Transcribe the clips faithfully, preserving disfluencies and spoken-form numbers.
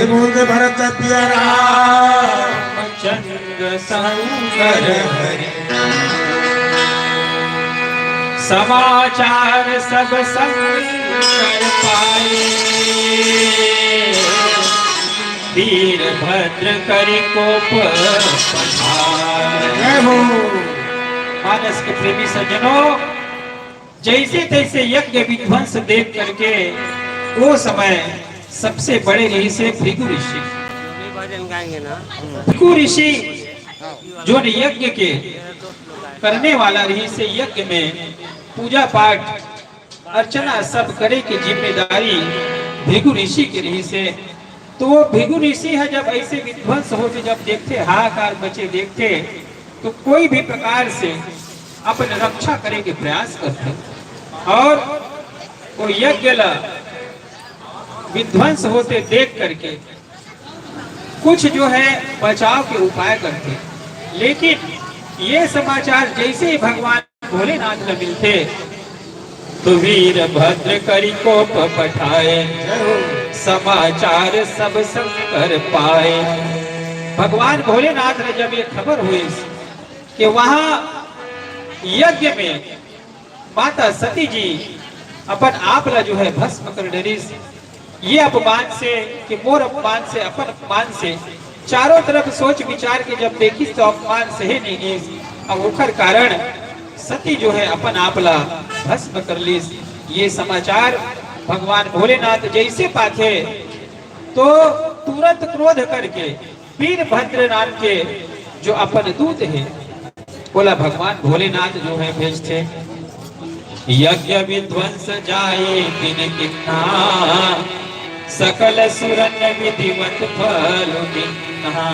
भरत पिया रामचंद्र शंकर हरि। समाचार सब संकर पाए, वीर भद्र करि कोप पठाए। जय हो। मानस के प्रेमी सज्जनों, जैसे तैसे यज्ञ विध्वंस देख करके वो समय सबसे बड़े रहिसे भृगु ऋषि। भृगु ऋषि जो यज्ञ के करने वाला रहिसे, यज्ञ में पूजा पाठ अर्चना सब करे के जिम्मेदारी भृगु ऋषि के रहिसे। तो वो भृगु ऋषि ह जब ऐसे विध्वंस होते जब देखथे, हाहाकार मचे देखथे, तो कोई भी प्रकार से अपन रक्षा करे के प्रयास करथे और वो यज्ञ ला विध्वंस होते देख करके कुछ जो है बचाव के उपाय करथे। लेकिन ये समाचार जैसे ही भगवान भोलेनाथ ला मिलथे, तो वीर भद्र करि कोप पठाए, समाचार सब संकर पाए। भगवान भोलेनाथ ला जब ये खबर होइस कि वहाँ यज्ञ में माता सती जी अपन आप ला जो है भस्म कर डरिस, ये अपमान से, कि मोर अपमान से, अपन अपमान से चारों तरफ सोच विचार के जब देखिस तो अपमान सहे नहीं गिस। अब ओकर कारण सती जो है अपन आप ला भस्म कर लिस। ये समाचार भगवान भोलेनाथ जैसे पाथे तो तुरंत क्रोध करके वीरभद्र नाम के जो अपन दूत हे, ओला भगवान भोलेनाथ जो है भेजथे। यज्ञ विध्वंस जाए तिन किन्हा, सकल सुरन विधिवत फल दिन्हा।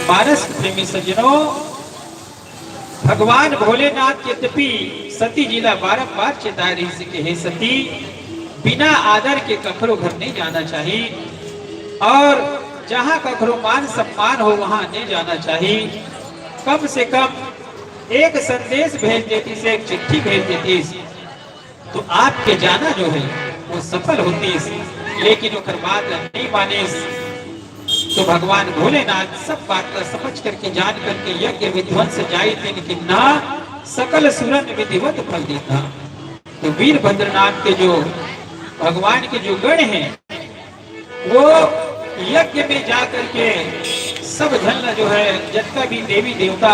मानस प्रेमी सज्जनों, भगवान भोलेनाथ यद्यपि सती जी ला बारंबार चेताए रहिस कि हे सती, बिना आदर के कखरो घर नहीं जाना चाहिए और जहाँ कखरो मान सम्मान हो वहाँ नहीं जाना चाहिए। कम से कम एक संदेश भेज देतिस, एक चिट्ठी भेज देतिस, तो आपके जाना जो है वो सफल होतिस, लेकिन ओकर बात नहीं मानिस। तो भगवान भोलेनाथ सब बात ला समझ करके, जान करके यज्ञ विध्वंस जाए तिन किन्हा, सकल सुरन विधिवत फल दिन्हा। तो वीरभद्रनाथ के जो भगवान के जो गण हैं, वो यज्ञ में जा करके सब झन ला जो है, जितना भी देवी देवता,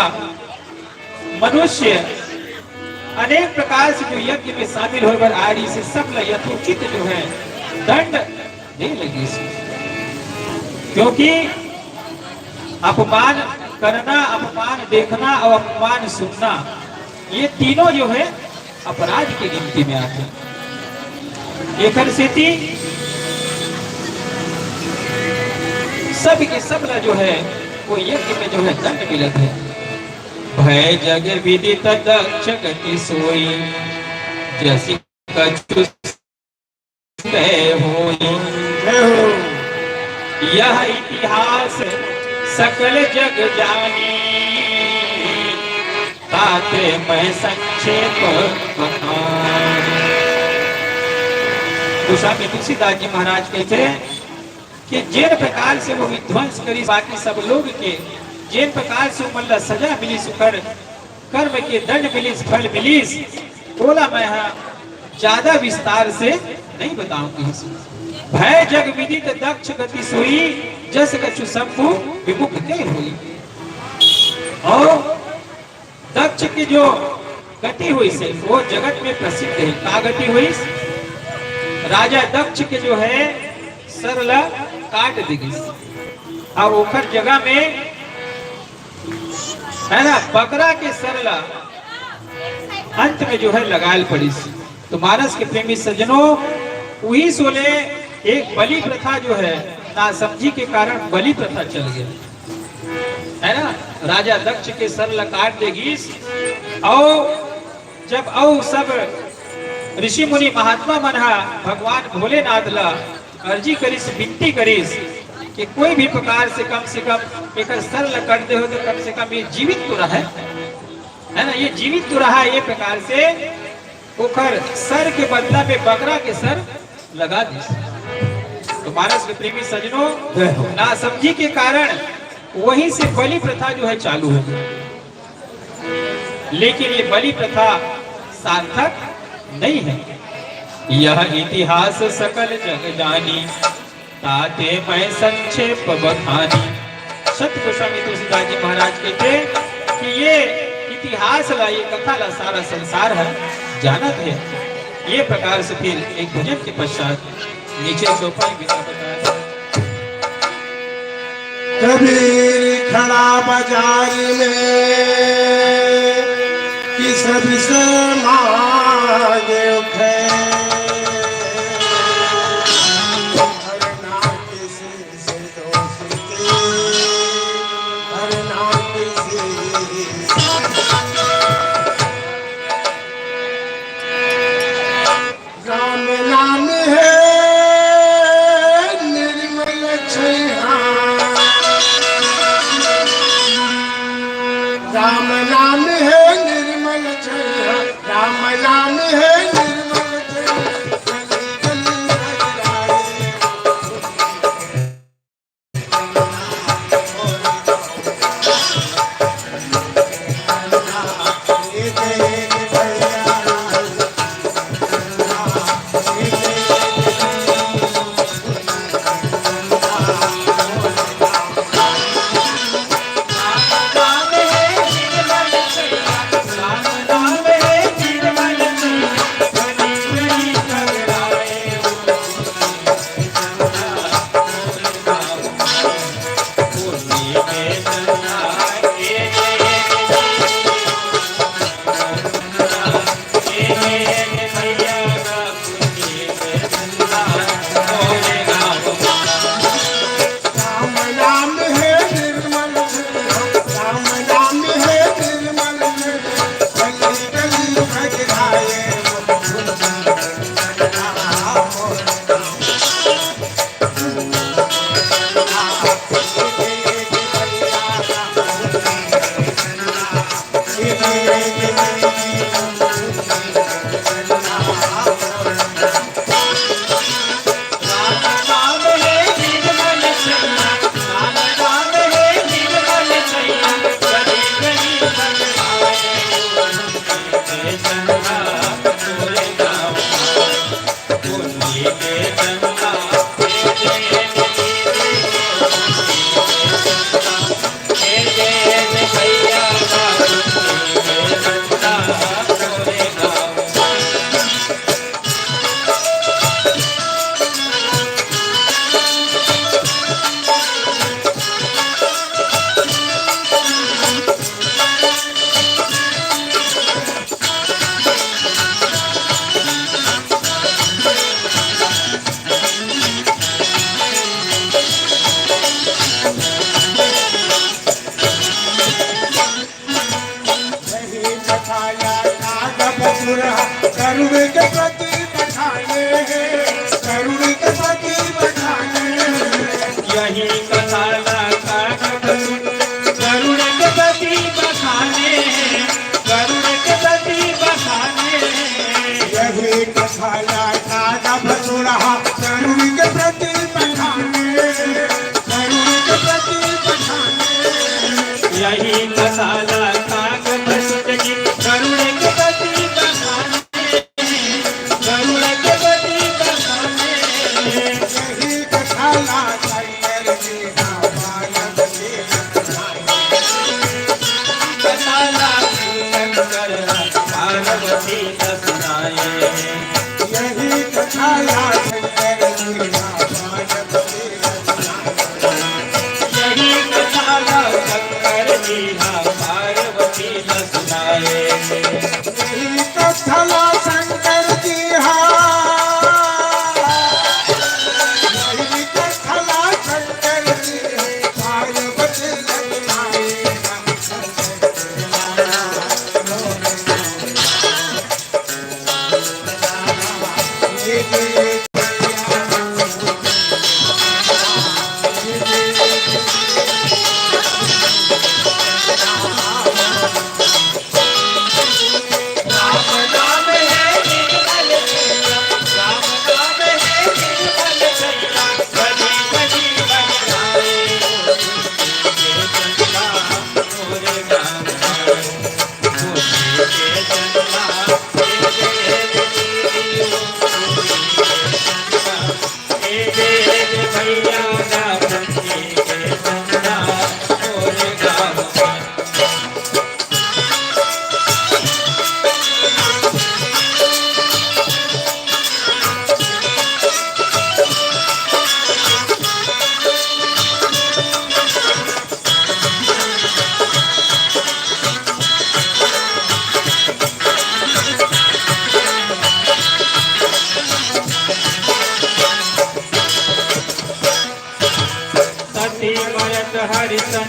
मनुष्य, अनेक प्रकार से जो यज्ञ में शामिल होए बर आए रहिसे, सब ला यथोचित जो है दंड दे लगिस। क्योंकि अपमान करना, अपमान देखना और अपमान सुनना, ये तीनों जो है अपराध की गिनती में आथे। एकर सेती सब के सब ला जो है वो यज्ञ में जो है दंड मिलत है। भय जग विदित दक्ष गति सोई, जसि कछु सह होई। यह इतिहास सकल जग जानी, ताते मैं संक्षेप बखानी। गोस्वामी तुलसीदास जी महाराज कहते हैं कि जेन प्रकार से वो विध्वंस करिस, बाकी सब लोग के जेन प्रकार से उमन ला सजा मिलिस, ओकर कर्म के दंड मिलिस, फल मिलिस, ओला मैं हा ज्यादा विस्तार से नहीं बताऊंगी। भय जग विदित दक्ष गति सोई, जस कछु शंभु विमुख के होई। और दक्ष की जो गति होइस, वो जगत में प्रसिद्ध है। का गति होइस? राजा दक्ष के जो है सर ला काट दे गिस, और ओकर जगह में, है ना, बकरा के सर ला अंत में जो है लगायल पड़िस। तो मानस के प्रेमी सज्जनों, उही सोले एक बलि प्रथा जो है, नासमझी के कारण बलि प्रथा चल गया, है ना। राजा दक्ष के सर ला काट दे गिस, और जब अउ सब ऋषि मुनि महात्मा मन हा भगवान भोलेनाथ ला अर्जी करिस, विनती करिस कि कोई भी प्रकार से कम से कम एकर सर ला कट दे हो तो कम से कम ये जीवित तो रहे, है ना, ये जीवित तो रहा। ये प्रकार से ओकर सर के बदला में बकरा के सर लगा दिस। मानस के प्रेमी सज्जनों, जय हो। नासमझी के कारण वहीं से बलि प्रथा जो है चालू हो गई, लेकिन ये बलि प्रथा सार्थक नहीं है। यह इतिहास सकल जग जानी, ताते मैं संक्षेप बखानी। संत गोस्वामी तुलसीदास जी महाराज कहते कि ये इतिहास ला, ये कथा ला सारा संसार है जानत है। ये प्रकार से फिर एक भजन के पश्चात नीचे चौपाई विदा बता। कबीर खड़ा बाजार में कि सबसे मांगे खैर। हर ना किसी से दोस्ती, हर ना किसी राम नाम है निर्मल छैया, राम नाम है निर्मल छैया, राम नाम है निर्मल छैया। यही कथा ला काग बसुरा करुण के पति पठाने हैं, करुण के पति पठाने हैं। यही कथा ला काग बसुरा करुण के पति पठाने हैं, करुण के पति पठाने हैं। यही कथा ला काग बसुरा करुण के पति पठाने हैं। यही कथा ला काग बसुरा की करुण के पति बखाने, करुण के पति बखाने। यही कथा ला शंकर जी का पार्वती, कथा ला शंकर पार्वती का सुनाए। यही कथा ला शंकर जी का पार्वती का सुनाए। यही कथा ला शंकर जी का पार्वती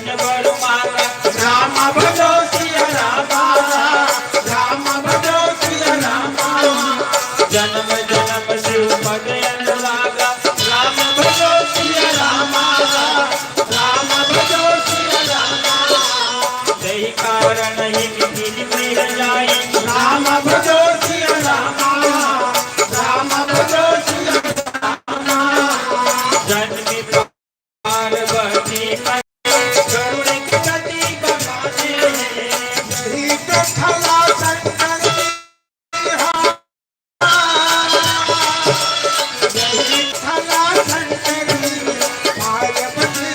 राम भजो सिया रामा, राम भजो सिया रामा। जन्म जन्म शिव पद अनुरागा, राम भजो सिया रामा, राम भजो सिया रामा। यही कारण ही मिल मिल जाए, राम भजो सिया रामा, राम भजो सिया रामा। जन्म पार्वती गरुड़ की गति बना दे। यही तो थला शंकर की, हाँ। यही थला शंकर की पार्वती।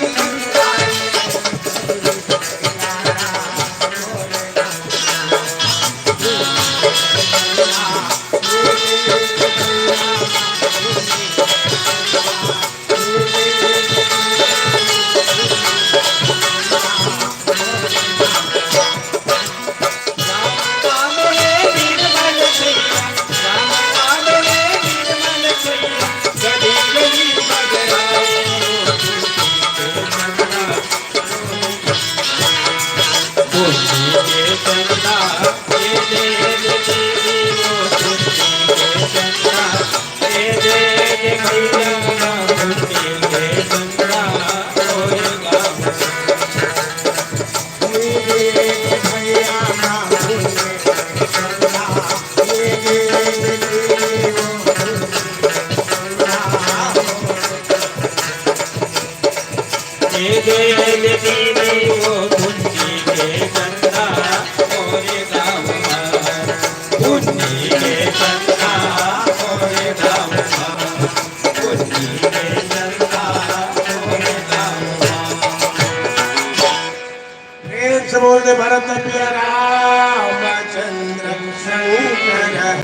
प्रेम से बोल दे भरत पिया रामचंद्र शंकर।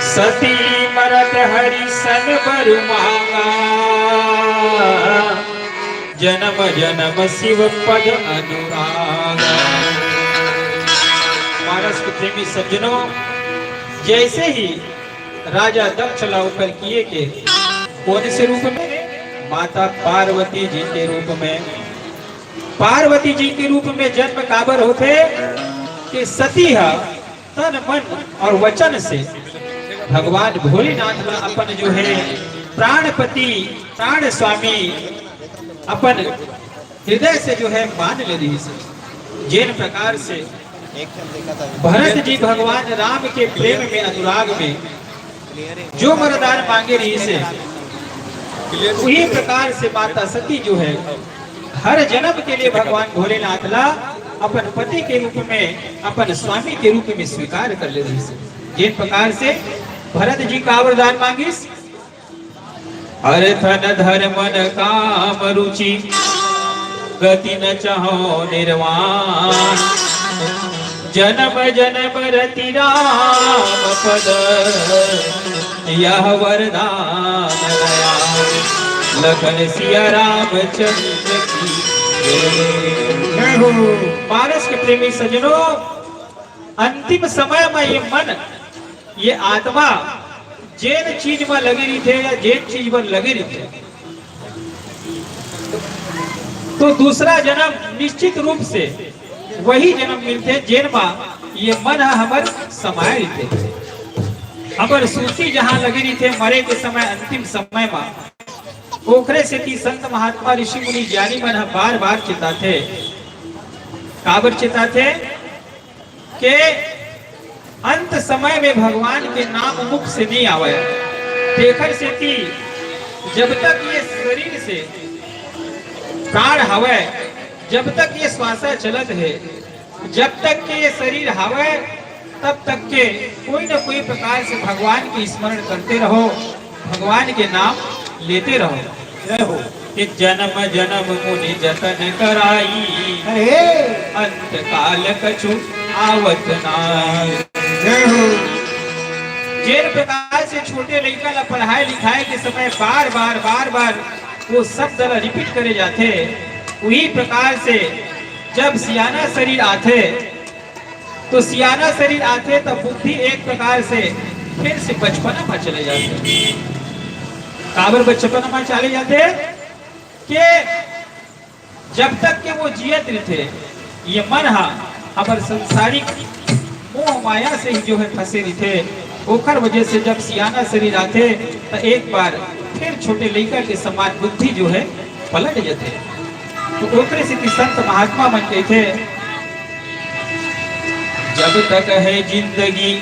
सती मरत हरि सन बर मांगा, जन्म जन्म शिव पद अनुरागा। मानस के प्रेमी सज्जनों, जैसे ही राजा दक्ष ला ओकर किए के कौन से रूप में? माता पार्वती जी के रूप में। पार्वती जी के रूप में जन्म काबर होथे कि सती ह तन मन और वचन से भगवान भोलेनाथ ला अपन जो है प्राणपति, प्राण स्वामी अपन हृदय से जो है मान ले रहिस हे। जेन प्रकार से भरत जी भगवान राम के प्रेम में, अनुराग में जो वरदान मांगे रहिस हे, उही प्रकार से माता सती जो है हर जन्म के लिए भगवान भोलेनाथ ला अपन पति के रूप में, अपन स्वामी के रूप में स्वीकार कर ले रहिस हे। जेन प्रकार से भरत जी का वरदान मांगिस, अरथ न धरम न काम रुचि, गति न चाहौ निर्वाण। जनम जनम रति राम पद, यह वरदान दया। लखन सिया रामचंद्र की जय। जय हो। मानस के प्रेमी सज्जनों, अंतिम समय में ये मन, ये आत्मा जेन चीज में लगे रहिथे या जेन चीज में लगे रहिथे, तो दूसरा जन्म निश्चित रूप से वही जन्म मिलथे, जेन मा ये मन ह हमर समाय रहिथे। हमर सुरती जहाँ लगे रहिथे, मरे के समय, अंतिम समय मा, ओखरे सेती संत महात्मा ऋषि मुनि ज्ञानी मन ह बार बार चेताथे। काबर चेताथे? के अंत समय में भगवान के नाम मुख से नहीं आवय। तेखर सेती जब तक ये शरीर से प्राण हवय, जब तक ये श्वासा चलत हे, जब तक के ये शरीर हवय, तब तक के कोई न कोई प्रकार से भगवान के स्मरण करते रहो, भगवान के नाम लेते रहो। जय हो। कि जन्म जन्म मुनि जतन कराई, अरे। अंत काल कछु आवत नाई। जय हो। जेन प्रकार से छोटे लइका ला पढ़ाई लिखाई के समय बार बार, बार बार वो शब्द ला रिपीट करे जाथे, उही प्रकार से जब सियाना शरीर आथे, तो सियाना शरीर आथे, तब बुद्धि एक प्रकार से फिर से बचपना में चले जाथे। काबर बचपना में चले जाथे? के जब तक के वो जियत रहिथे, ये मन हा हमर संसारिक मोह माया से ही जो है फंसे रहिथे। ओखर वजह से जब सियाना शरीर आथे, त एक बार फिर छोटे लइका के समान बुद्धि जो है पलट जथे। तो ओकरे सेती संत महात्मा मन कहिथे, जब तक है जिंदगी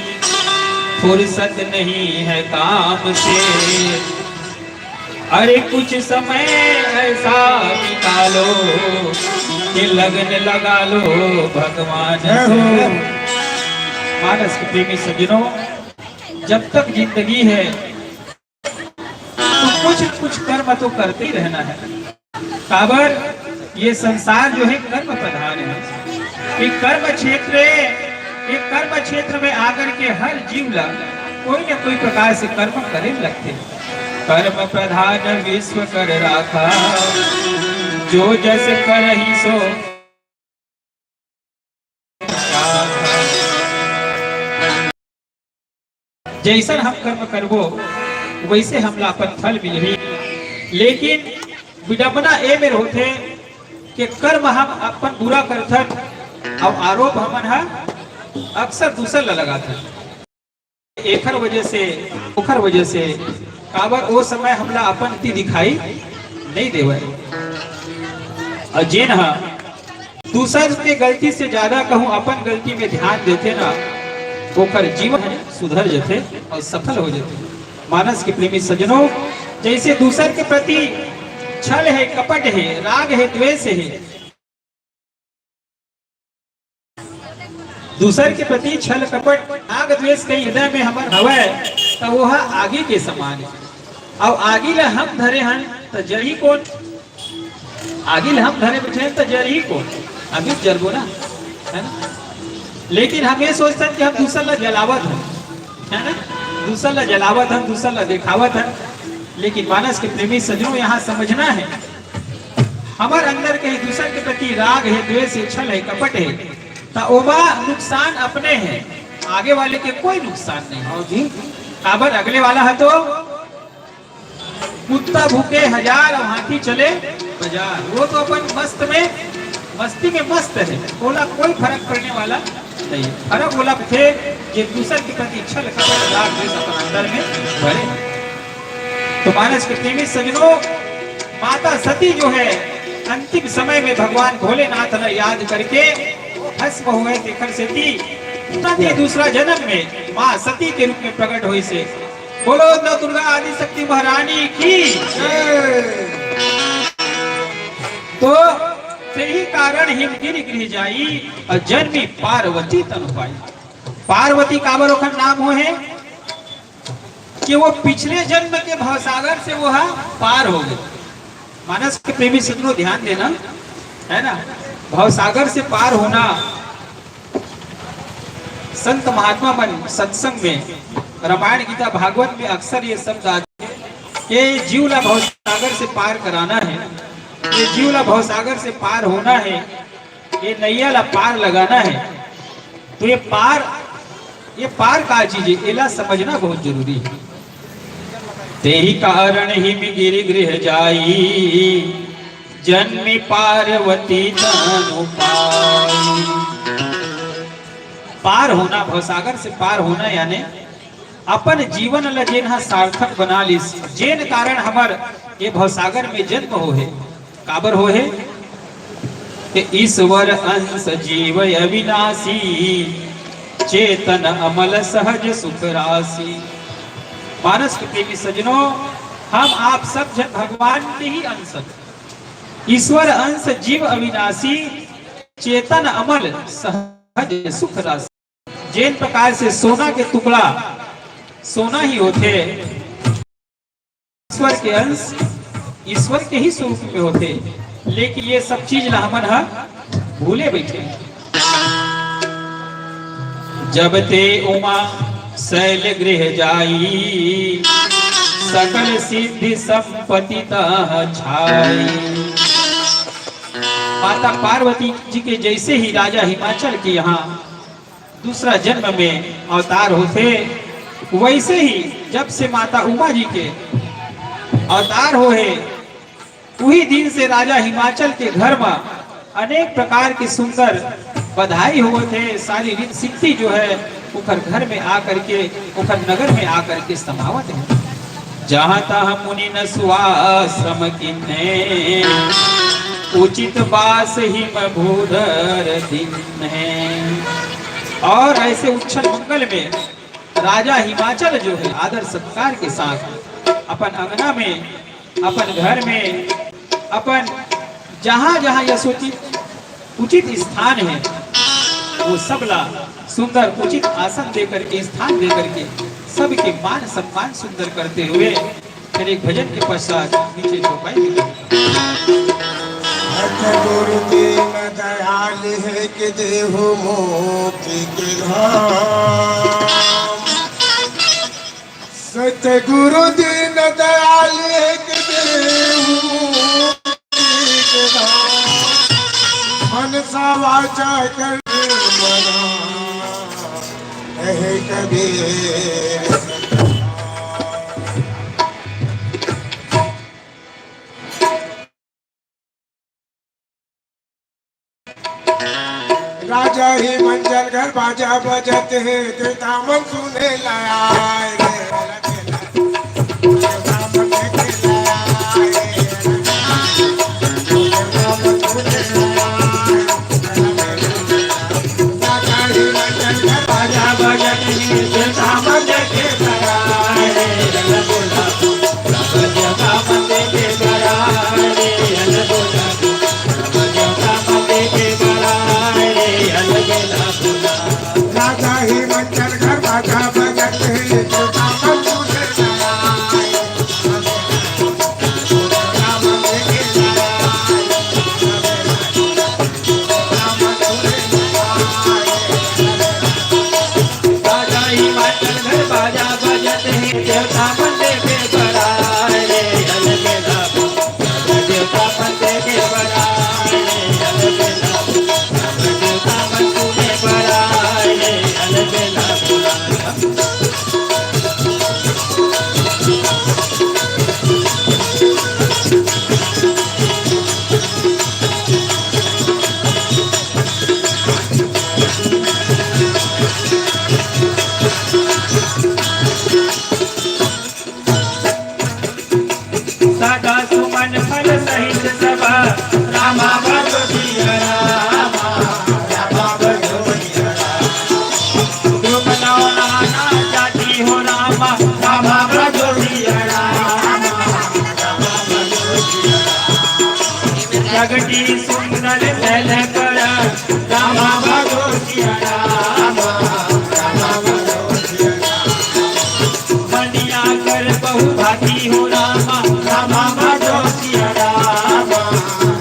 फुर्सत नहीं है काम से, अरे कुछ समय ऐसा निकालो कि लगन लगा लो भगवान से। मानस के प्रेमी सज्जनों, जब तक जिंदगी है तो कुछ न कुछ कर्म तो करते ही रहना है। काबर ये संसार जो है कर्म प्रधान है। ये कर्म क्षेत्र, ये कर्म क्षेत्र में आकर के हर जीव ला कोई न कोई प्रकार से कर्म करे लगथे। कर्म प्रधान विश्व कर राखा, जो जस करही सो। जैसन हम कर्म करबो, वैसे हमला अपन फल मिलही। लेकिन विडंबना ए मेर होथे कि कर्म हम अपन बुरा करथन, अउ आरोप हमन ह अक्सर दूसर ला लगाथन। एखर वजह से, ओखर वजह से, काबर ओ समय हमला अपन ती दिखाई नहीं देवय। अउ जेन ह दूसर के गलती से ज्यादा कहूँ अपन गलती में ध्यान देथे ना, ओकर जीवन सुधर जथे अउ सफल हो जथे। मानस के प्रेमी सज्जनों, जैसे दूसर के प्रति छल है, कपट है, राग है, द्वेष है, दूसर के प्रति छल कपट, राग द्वेष के हृदय में हमर हवय, त वो ह आगी के समान है। अब आगी ला हम धरे हन, त जलही कौन? आगी ला हम धरे बैठे हन, त जलही कौन? हम ही जलबो ना, है ना? लेकिन हम ये सोचथन कि हम दूसर ला जलावत हन, है ना? दूसर ला जलावत हन, दूसर ला देखावत हन। लेकिन मानस के प्रेमी सज्जनों, यहाँ समझना है, हमर अंदर कहीं दूसर के प्रति राग है, द्वेष है, छल है, कपट है, त ओमा नुकसान अपने है, आगे वाले के कोई नुकसान नहीं। हाँ जी। काबर अगले वाला है तो कुत्ता भूके हजार अउ हाथी चले बाजार। वो तो अपन मस्त में, मस्ती में मस्त है, ओला कोई फरक पड़ने वाला नहीं। फरक ओला थे जे दूसर के प्रति छल कपट राग द्वेष अपन अंदर में भरे। तो मानस के प्रेमी सज्जनों, माता सती जो है अंतिम समय में भगवान भोलेनाथ ला याद करके भस्म हो गए, तेखर सेती तुरंत ही दूसरा जन्म में माँ सती के रूप में प्रकट होइसे। बोलो नव दुर्गा आदि शक्ति महारानी की। तो तेही कारण हिमगिरि गृह जाई अउ जनमी पार्वती तनु पाई। पार्वती काबर ओखर नाम हो है कि वो पिछले जन्म के भवसागर से वो हा पार हो गए। मानस के प्रेमी सज्जनों, ध्यान देना, है ना, भवसागर से पार होना। संत महात्मा मन सत्संग में, रामायण, गीता, भागवत में अक्सर ये शब्द आते हैं, ये जीव ला भवसागर से पार कराना है, ये जीव ला भवसागर से पार होना है, ये नैया ला पार लगाना है। तो ये पार, ये पार का चीज है, एला समझना बहुत जरूरी है। तेही कारण हिमगिरि गृह जाई, जनमी पार्वती तनु पाई। पार होना, भवसागर से पार होना, यानी अपन जीवन ल जेन ह सार्थक बना लिस, जेन कारण हमर ये भवसागर में जन्म हो हे, काबर हो हे? कि ईश्वर अंश जीव अविनाशी, चेतन अमल सहज सुख राशि। मानस के प्रेमी सज्जनों, हम आप सब जन भगवान के ही अंश हन। ईश्वर अंश जीव अविनाशी, चेतन अमल सहज सुख राशि। जेन प्रकार से सोना के टुकड़ा सोना ही होथे, ईश्वर के अंश ईश्वर के ही स्वरूप में होथे, लेकिन ये सब चीज ला हमन ह भूले बैठे। जब ते उमा शैल गृह जाई, सकल सिद्धि संपत्ति तह छाई। माता पार्वती जी के जैसे ही राजा हिमाचल के यहाँ दूसरा जन्म में अवतार होथे, वैसे ही जब से माता उमा जी के अवतार होहे, उही दिन से राजा हिमाचल के घर म अनेक प्रकार के सुंदर बधाई होवत हे। सारी रीत सिद्धि जो है ओकर घर में आ करके, ओकर नगर में आ करके समावत हे। जहाँ तहाँ मुनि न सुवासम किन्हे, उचित बास हिम भूधर दिन्हे। और ऐसे उच्छल मंगल में राजा हिमाचल जो है आदर सत्कार के साथ अपन अंगना में, अपन घर में, अपन जहाँ जहाँ यथोचित उचित स्थान है, वो सब ला सुंदर उचित आसन दे करके, स्थान दे करके, सबके मान सम्मान सुंदर करते हुए फिर एक भजन के पश्चात नीचे चौपाई में। सतगुरु दीन दयाल है कि देहु मोक्ष के धाम। सतगुरु दीन दयाल है कि देहु मोक्ष के धाम। मनसा वाचा कर्मणा कहे कबीर। राजा हिमाचल घर बाजा बजत हे, देवता मन सुने ला आए रे। राजा हिमाचल घर बाजा बजत हे, देवता मन सुने ला आए। सदा सुमन फल सहित सभा, रामा भजो सिया रामा, रामा भजो सिया रामा। रूप नौ नाना जाति हो रामा, रामा भजो सिया रामा, रामा भजो सिया रामा। जगती सुंदर शैल कर, रामा भजो सिया रामा, रामा भजो सिया रामा। मनिया कर बहु भाती हो रामा, रामा भजो सिया रामा,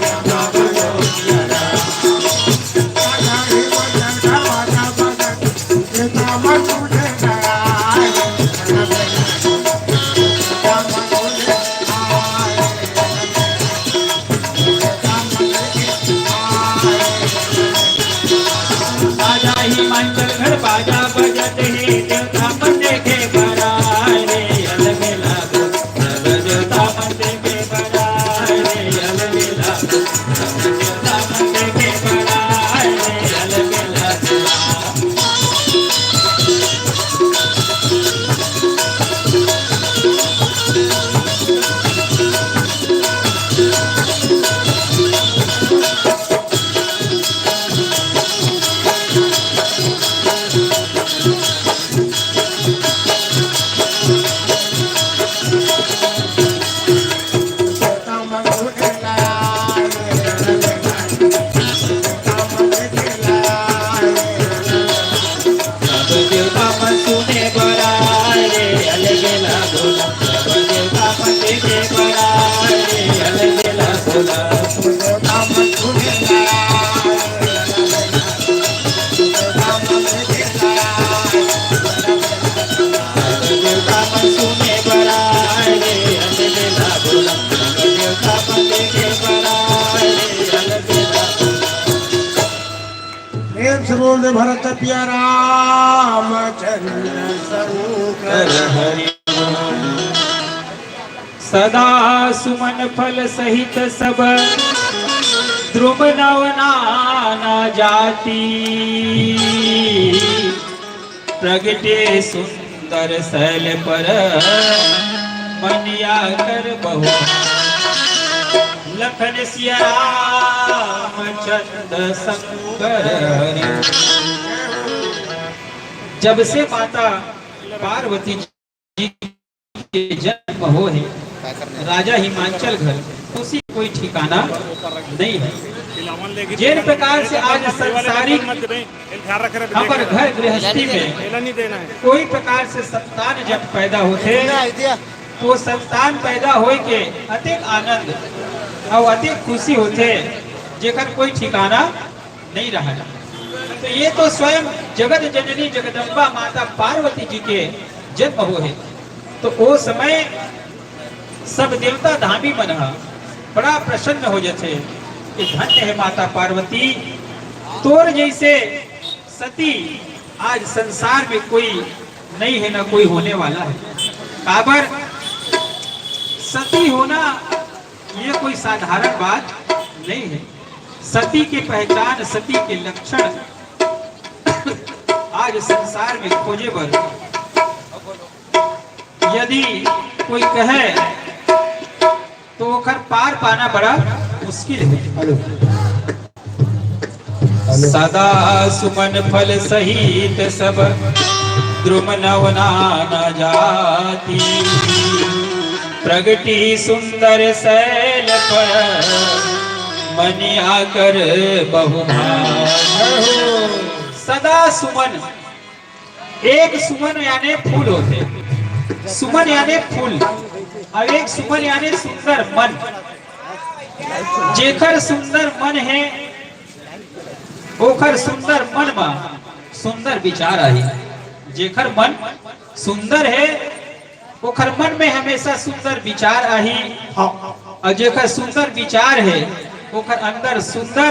रामा भजो सिया रामा। बाजा हिमाचल घर बाजा बजत हे, देवता मन देखे बर आए रे, अलबेला दो, सब देवता मन देखे बर आए रे, अलबेला दो, सब देवता मन देखे बर आए रे, अलबेला दो। प्रेम से बोल दे भरत पिया रामचंद्र शंकर हरि। सदा सुमन फल सहित सब द्रुम नव नाना जाति। प्रगटे सुंदर शैल पर मनिया कर बहु लखन सिया राम चंद शंकर। जब से माता पार्वती जी के जन्म हो है, राजा हिमांचल घर, खुशी कोई ठिकाना नहीं है। जिन प्रकार से आज संसारिक हमर घर गृहस्थी में कोई प्रकार से संतान जब पैदा होथे, तो संतान पैदा होए के अतेक आनंद अउ अतेक खुशी होथे, जेकर कोई ठिकाना नहीं रहा। तो ये तो स्वयं जगत जननी जगदम्बा माता पार्वती जी के जन्म हो है। तो वो समय सब देवता धामी मन ह बड़ा प्रसन्न हो जाथे कि धन्य है माता पार्वती, तोर जैसे सती आज संसार में कोई नहीं है, ना कोई होने वाला है। काबर सती होना ये कोई साधारण बात नहीं है। सती के पहचान, सती के लक्षण आज संसार में खोजे बर यदि कोई कहे तो ओकर पार पाना बड़ा मुश्किल है। हेलो। सदा सुमन फल सहित सब द्रुम नव नाना जाति। प्रगटी सुंदर शैल पर मनिया कर बहु भाति। सदा सुमन, एक सुमन यानी फूल होथे, सुमन यानी फूल, अउ एक सुमन यानी सुंदर मन। जेकर सुंदर मन है, ओकर सुंदर मन म सुंदर विचार आही। जेकर मन सुंदर है, ओकर मन में हमेशा सुंदर विचार आही। हाँ। अउ जेकर सुंदर विचार है, ओकर अंदर सुंदर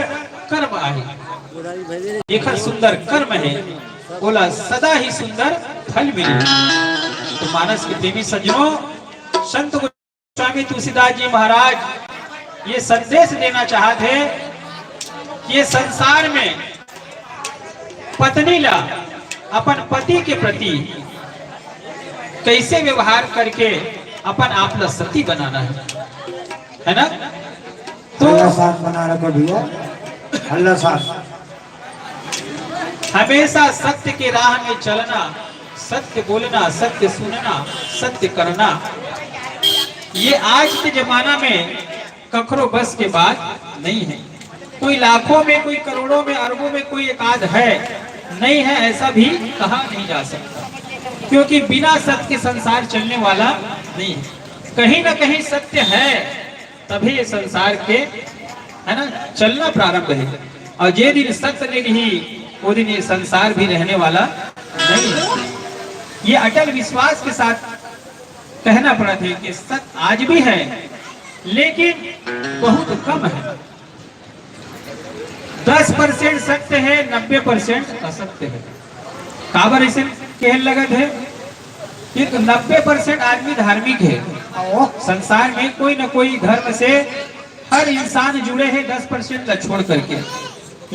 कर्म आही। जेकर सुंदर कर्म है, ओला सदा ही सुंदर फल मिले। तो मानस के प्रेमी सज्जनों, संत स्वामी तुलसीदास जी महाराज ये संदेश देना चाहत हे कि ये संसार में पत्नी ला अपन पति के प्रति कैसे व्यवहार करके अपन आप ला सती बनाना है, है ना? तो हल्ला शांत बना रखो भैया, हल्ला शांत। हमेशा सत्य के राह में चलना, सत्य बोलना, सत्य सुनना, सत्य करना, ये आज के जमाना में कखरो बस के बात नहीं है। कोई लाखों में, कोई करोड़ों में, अरबों में कोई एक आध है, नहीं है, ऐसा भी कहा नहीं जा सकता, क्योंकि बिना सत्य के संसार चलने वाला नहीं है। कहीं ना कहीं सत्य है, तभी ये संसार के, है ना, चलना प्रारंभ है। अउ जे दिन सत्य नहीं रही, वो दिन ये संसार भी रहने वाला नहीं है। ये अटल विश्वास के साथ कहना पड़त हे कि सत्य आज भी है, लेकिन बहुत कम है। दस परसेंट सत्य है, नब्बे परसेंट असत्य है। काबर ऐसे कहन लगत हे? एक नब्बे परसेंट आदमी धार्मिक है। संसार में कोई न कोई धर्म से हर इंसान जुड़े है, दस परसेंट ला छोड़ करके।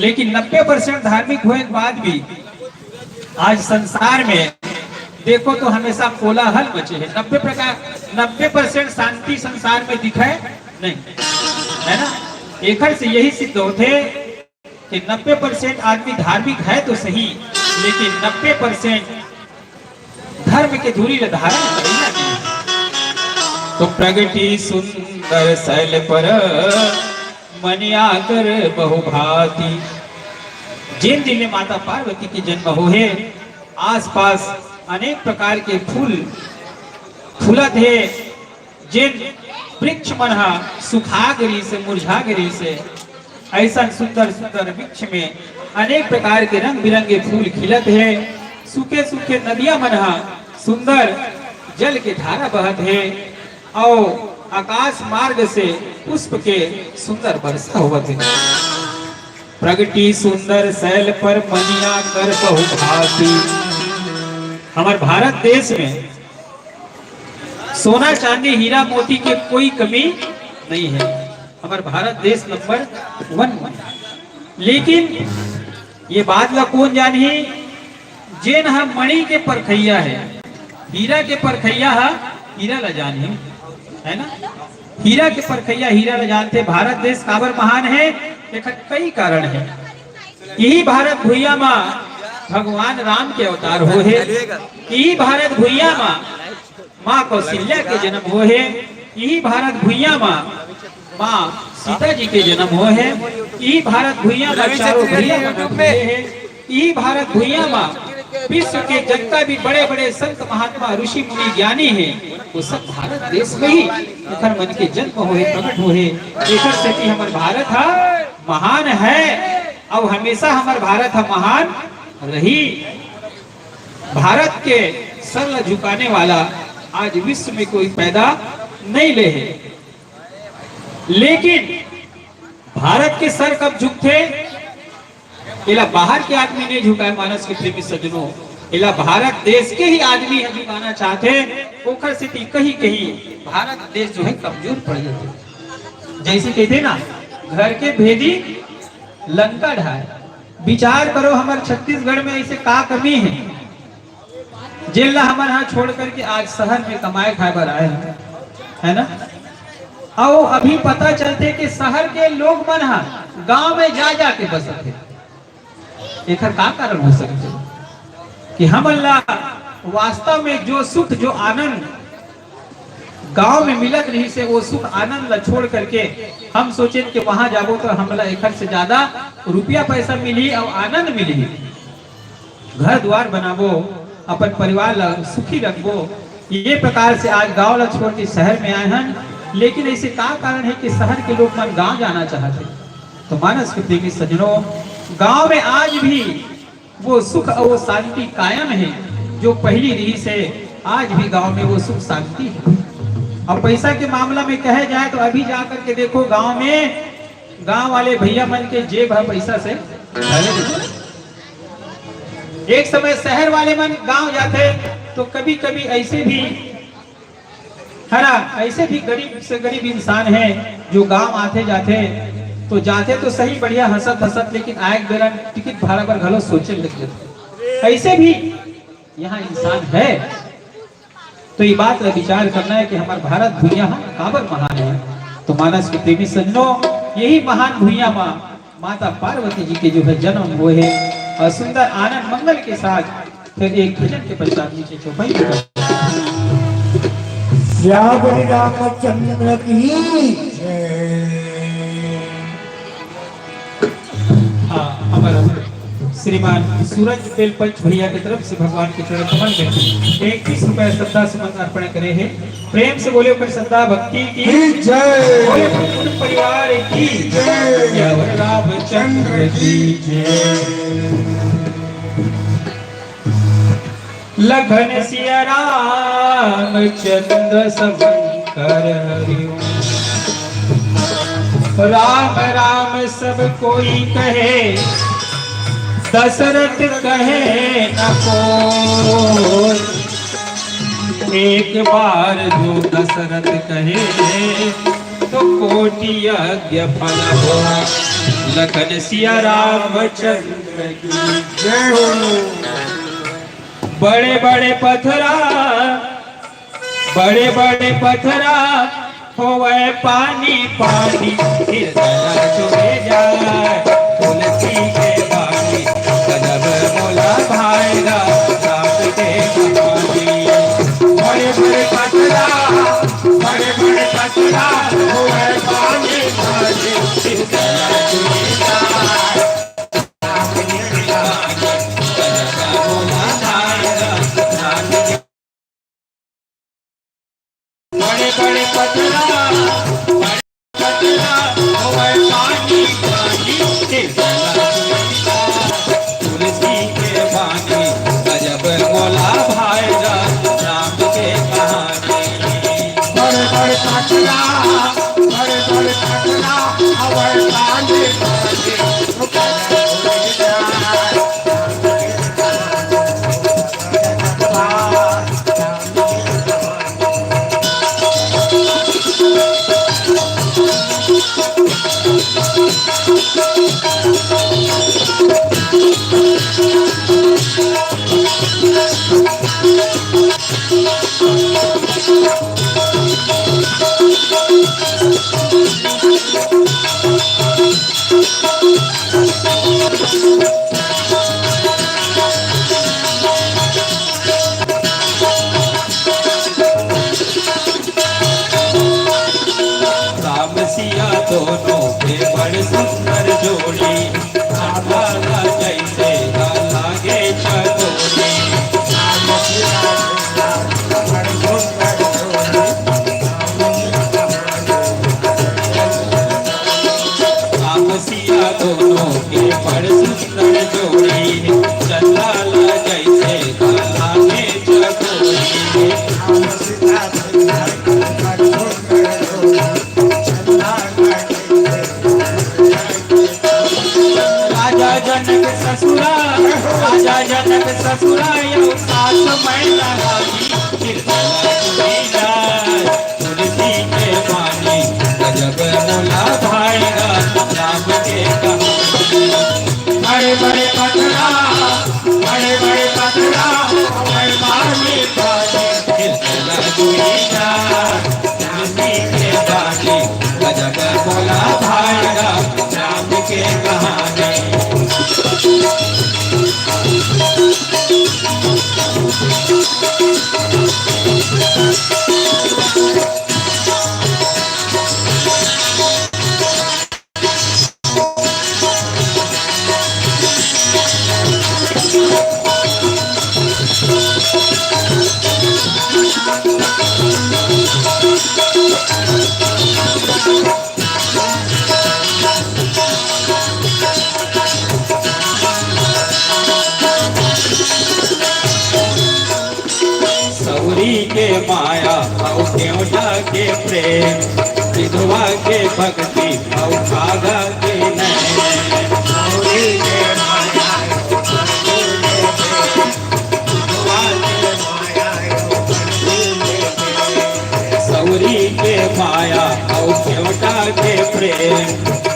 लेकिन नब्बे परसेंट धार्मिक होए के बाद भी आज संसार में देखो तो हमेशा कोलाहल मचे है। नब्बे प्रकार, नब्बे परसेंट शांति संसार में दिखे नहीं, है ना? एकर से यही सिद्ध होथे कि नब्बे परसेंट आदमी धार्मिक है तो सही, लेकिन नब्बे परसेंट धर्म के धूरी ल धारण करइया नहीं। तो प्रगटी सुंदर शैल पर मनिया कर बहुभांति। जेन दिन ले माता पार्वती के जन्म होहे, आसपास अनेक प्रकार के फूल फूलत हे, जेन वृक्ष मन ह सुखा गे रिहिस हे, मुरझा गे रिहिस हे, अइसन सुंदर सुंदर वृक्ष में अनेक प्रकार के रंग बिरंगे फूल खिलत हे। सूखे सूखे नदिया मन ह सुंदर जल के धारा बहत हे, अउ आकाश मार्ग से पुष्प के सुंदर वर्षा होवत हे। प्रगटी सुंदर शैल पर मनिया कर बहुभांति। हमर भारत देश में सोना चांदी हीरा मोती के कोई कमी नहीं है। हमर भारत देश नंबर वन में। लेकिन ये बात ला कोन जानही? जेन ह मणि के परखइया है, हीरा के परखइया ह हीरा ला जानही, है ना? हीरा के परखइया हीरा ला जानथे। भारत देश काबर महान है? एकर कई कारण है। इही भारत भुइयां म भगवान राम के अवतार होहे। इही भारत भुइयां म माँ कौशल्या के जन्म होहे। इही भारत भुइयां म माँ सीता जी के जन्म होहे। इही भारत भुइयां म चारों भैया मन हुए हे। इही भारत भुइयां म विश्व के जतका भी बड़े-बड़े संत महात्मा, ऋषि मुनि, ज्ञानी हे, वो सब भारत देश में ही एकर मन के जन्म होहे, प्रकट होहे। एकर सेती हमर भारत ह महान है, अउ हमेशा हमर भारत ह महान रही। भारत के सर ल झुकाने वाला आज विश्व में कोई पैदा नहीं ले हे। लेकिन भारत के सर कब झुकथे, एला बाहर के आदमी नहीं झुकाए। मानस के प्रेमी सज्जनों, एला भारत देश के ही आदमी ह झुकाना चाहथे। ओकर सेती कहीं कहीं भारत देश जो है कमजोर पड़ जाथे। जैसे कहथे ना, घर के भेदी लंका ढाए। विचार करो, हमर छत्तीसगढ़ में ऐसे का कमी है, जेन ला हमन हा छोड़ करके आज शहर में कमाए खाए बर आए हैं, है ना? अउ अभी पता चलथे कि शहर के लोग मन हा गांव में जा जा के बसत हे। एकर का कारण हो सकथे कि हमन ला वास्तव में जो सुख, जो आनंद गांव में मिलत रहिस हे, वो सुख आनंद ला छोड़ करके हम सोचेन कि वहां जाबो तो हमला एकर से ज्यादा रुपया पैसा मिलही अउ आनंद मिलही, घर द्वार बनाबो, अपन परिवार ला सुखी रखबो। ये प्रकार से आज गांव ला छोड़ के शहर में आए हन, लेकिन ऐसे का कारण है कि शहर के लोग मन गांव जाना चाहते? तो मानस के प्रेमी सज्जनों, गांव में आज भी वो सुख और वो शांति कायम है, जो पहली रहिस हे। आज भी गांव में वो सुख शांति है। अब पैसा के मामला में कहे जाए तो अभी जा करके देखो, गांव में, गांव वाले भैया मन के जेब ह पैसा से भरे दिखथे। एक समय शहर वाले मन गांव जाथे तो कभी कभी ऐसे भी है ना, ऐसे भी गरीब से गरीब इंसान है जो गांव आथे जाथे, तो जाथे तो सही बढ़िया हंसत हंसत, लेकिन आए के बेरा टिकट भाड़ा बर घलो सोचे लग जाथे। ऐसे भी यहाँ इंसान है। तो ये बात ला विचार करना है कि हमर भारत भुइयां ह काबर महान है। तो मानस के प्रेमी सज्जनों, यही महान भुइयां म माता पार्वती जी के जो है जन्म होए हे और सुंदर आनंद मंगल के साथ फिर एक भजन के पश्चात नीचे चौपाई पर श्याम रामचंद्र की जय। हाँ, हमर श्रीमान सूरज बेलपंच भैया के तरफ से भगवान के चरण कमल में एक बीस रुपया श्रद्धा सुमन अर्पण करे हे। प्रेम से बोले ओकर श्रद्धा भक्ति की की जय। बोले कुटुंब परिवार की जय। रामचंद्र की जय। लखन सिया राम चंद्र सब कर हरिओम। राम राम सब कोई कहे, दशरथ कहे न कोई। एक बार जो दशरथ कहे, तो कोटि यज्ञ फल हो। लखन सिया राम चंद्र की जय हो। बड़े बड़े पथरा, बड़े बड़े पथरा होवे पानी पानी, फिर गला चुभे जाए तुलसी के पानी। गजब मोला भाई रा राम के कहानी। बड़े बड़े पथरा, बड़े बड़े पथरा होवे पानी पानी, फिर गला चुभे जाए। बड़े बड़े पथरा, बड़े पथरा, होवे पानी पानी, राम सिया दोनों के बड़ सुंदर जोड़ी, राधा जैसे लागे चकोरी। राम सिया दोनों के बड़ सुंदर जोड़ी, चंदा ला जैसे लागे चकोरी। राजा जनक ससुरा, राजा जनक ससुरा, यो सास मैना रानी, निर्मला सुनीता, तुलसी के पानी, गजब मोला भाएगा, राम के कहानी। बड़े बड़े पथरा, बड़े बड़े पथरा, मैं पानी पानी, निर्मला सुनीता, राम के पानी, गजब मोला भाएगा, राम के कहानी। सौरी के माया अउ केवटा के प्रेम, विधवा के भक्ति अउ भागा के नैन। सौरी के माया सौरी के माया अउ केवटा के प्रेम,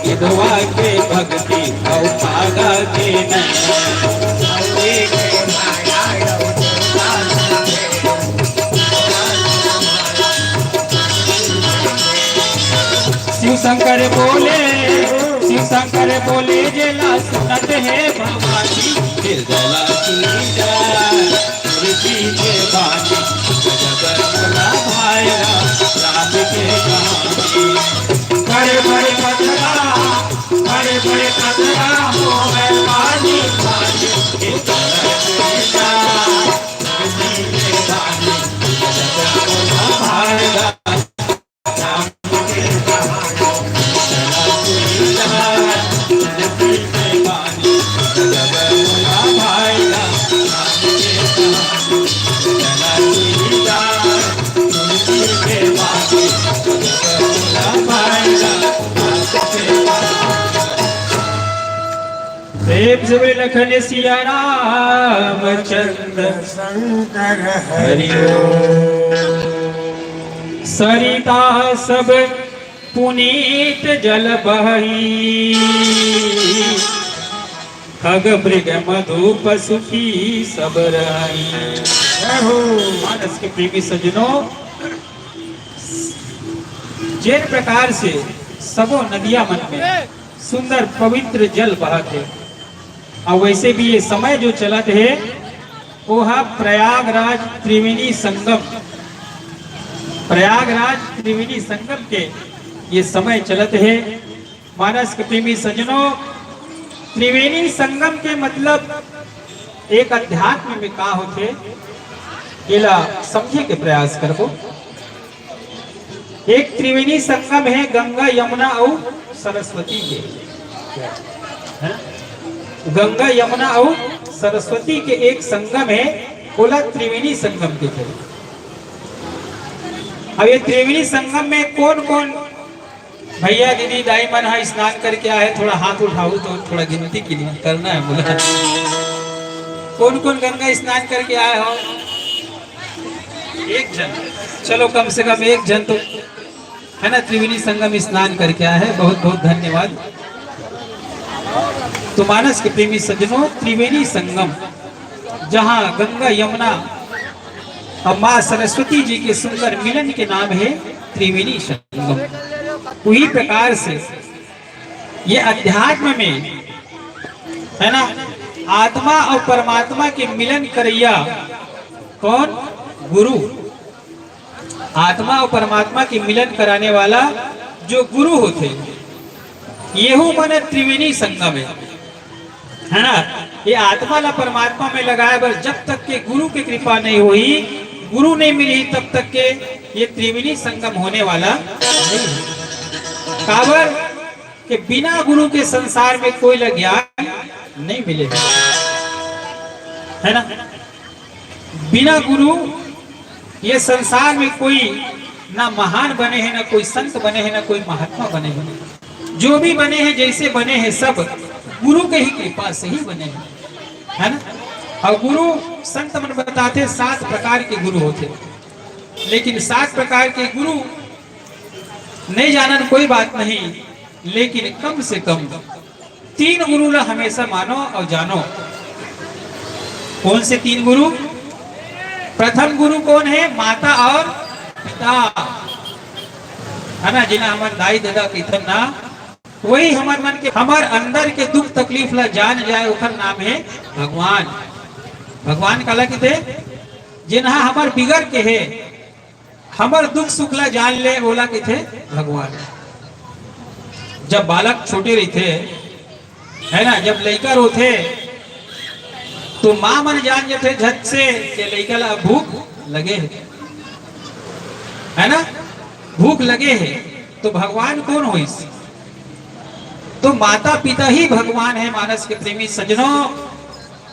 विधवा के भक्ति अउ भागा के नैन। सौरी के माया अउ केवटा के प्रेम। शिव शंकर बोले, शिव शंकर बोले, जेला सुनत हे भवानी, निर्मला सुनीता, तुलसी के बानी, गजब मोला भाएगा, राम के कहानी। बड़े बड़े पथरा, बड़े बड़े पथरा, हो मैं पानी पानी, निर्मला सुनीता, तुलसी के बानी, गजब मोला भाएगा। प्रेम से बोले लखन सिया रामचंद्र शंकर हरि ओम। सरिता सब पुनीत जल बही, खग मृग मधु पशु की सब रही। जय हो। मानस के प्रेमी सज्जनों, जेन प्रकार से सबो नदिया मन में सुंदर पवित्र जल बहत हे, अउ वैसे भी ये समय जो चलत हे, वो हा प्रयागराज त्रिवेणी संगम, प्रयागराज त्रिवेणी संगम के ये समय चलत हे। मानस के प्रेमी सज्जनों, त्रिवेणी संगम के मतलब एक अध्यात्म में का होथे, एला समझे के प्रयास करबो। एक त्रिवेणी संगम हे गंगा, यमुना अउ सरस्वती के, है ना? गंगा, यमुना अउ सरस्वती के एक संगम हे, ओला त्रिवेणी संगम कथे। अब ये त्रिवेणी संगम में कोन कोन भैया, दीदी, दाई मन ह स्नान करके आए हे, थोड़ा हाथ उठाओ तो थोड़ा गिनती के लिए करना है बोला। कौन कौन गंगा स्नान करके आए हो? एक जन, चलो कम से कम एक जन तो है ना, त्रिवेणी संगम स्नान करके आए हैं, बहुत बहुत धन्यवाद। तो मानस के प्रेमी सज्जनों, त्रिवेणी संगम, जहाँ गंगा, यमुना और माँ सरस्वती जी के सुंदर मिलन के नाम है त्रिवेणी संगम। वही प्रकार से ये अध्यात्म में, है ना, आत्मा और परमात्मा के मिलन करैया कौन? गुरु। आत्मा और परमात्मा के मिलन कराने वाला जो गुरु होथे, येहू मन त्रिवेणी संगम है, है ना? ये आत्मा ला परमात्मा में लगाए बर जब तक के गुरु के कृपा नहीं होही, गुरु नहीं मिलही, तब तक के ये त्रिवेणी संगम होने वाला नहीं है। काबर के बिना गुरु के संसार में कोई ला ज्ञान नहीं मिले, है ना? बिना गुरु ये संसार में कोई ना महान बने हैं, ना कोई संत बने हैं, ना कोई महात्मा बने हैं। जो भी बने हैं, जैसे बने हैं, सब गुरु के ही कृपा से ही बने हैं, है ना? और गुरु, संत मन बताथे, सात प्रकार के गुरु होथे, लेकिन सात प्रकार के गुरु नहीं जानन, कोई बात नहीं, लेकिन कम से कम तीन गुरु ला हमेशा मानो और जानो। कौन से तीन गुरु? प्रथम गुरु कौन है? माता और पिता, है ना, जिन्हें हमर दाई ददा कहिथन ना, वही हमर मन के, हमर अंदर के दुख तकलीफ ला जान जाए, ओकर नाम है भगवान। भगवान काला कहिथे? जिन्हा हमर बिगर के है, हमर दुख सुख ला जान ले, ओला कहिथे भगवान। जब बालक छोटे रहिथे, है ना, जब लइका रोथे, तो माँ मन जान जाथे झट से कि लइका ला भूख लगे है, है ना, भूख लगे है। तो भगवान कौन होइस? तो माता पिता ही भगवान है, मानस के प्रेमी सज्जनों।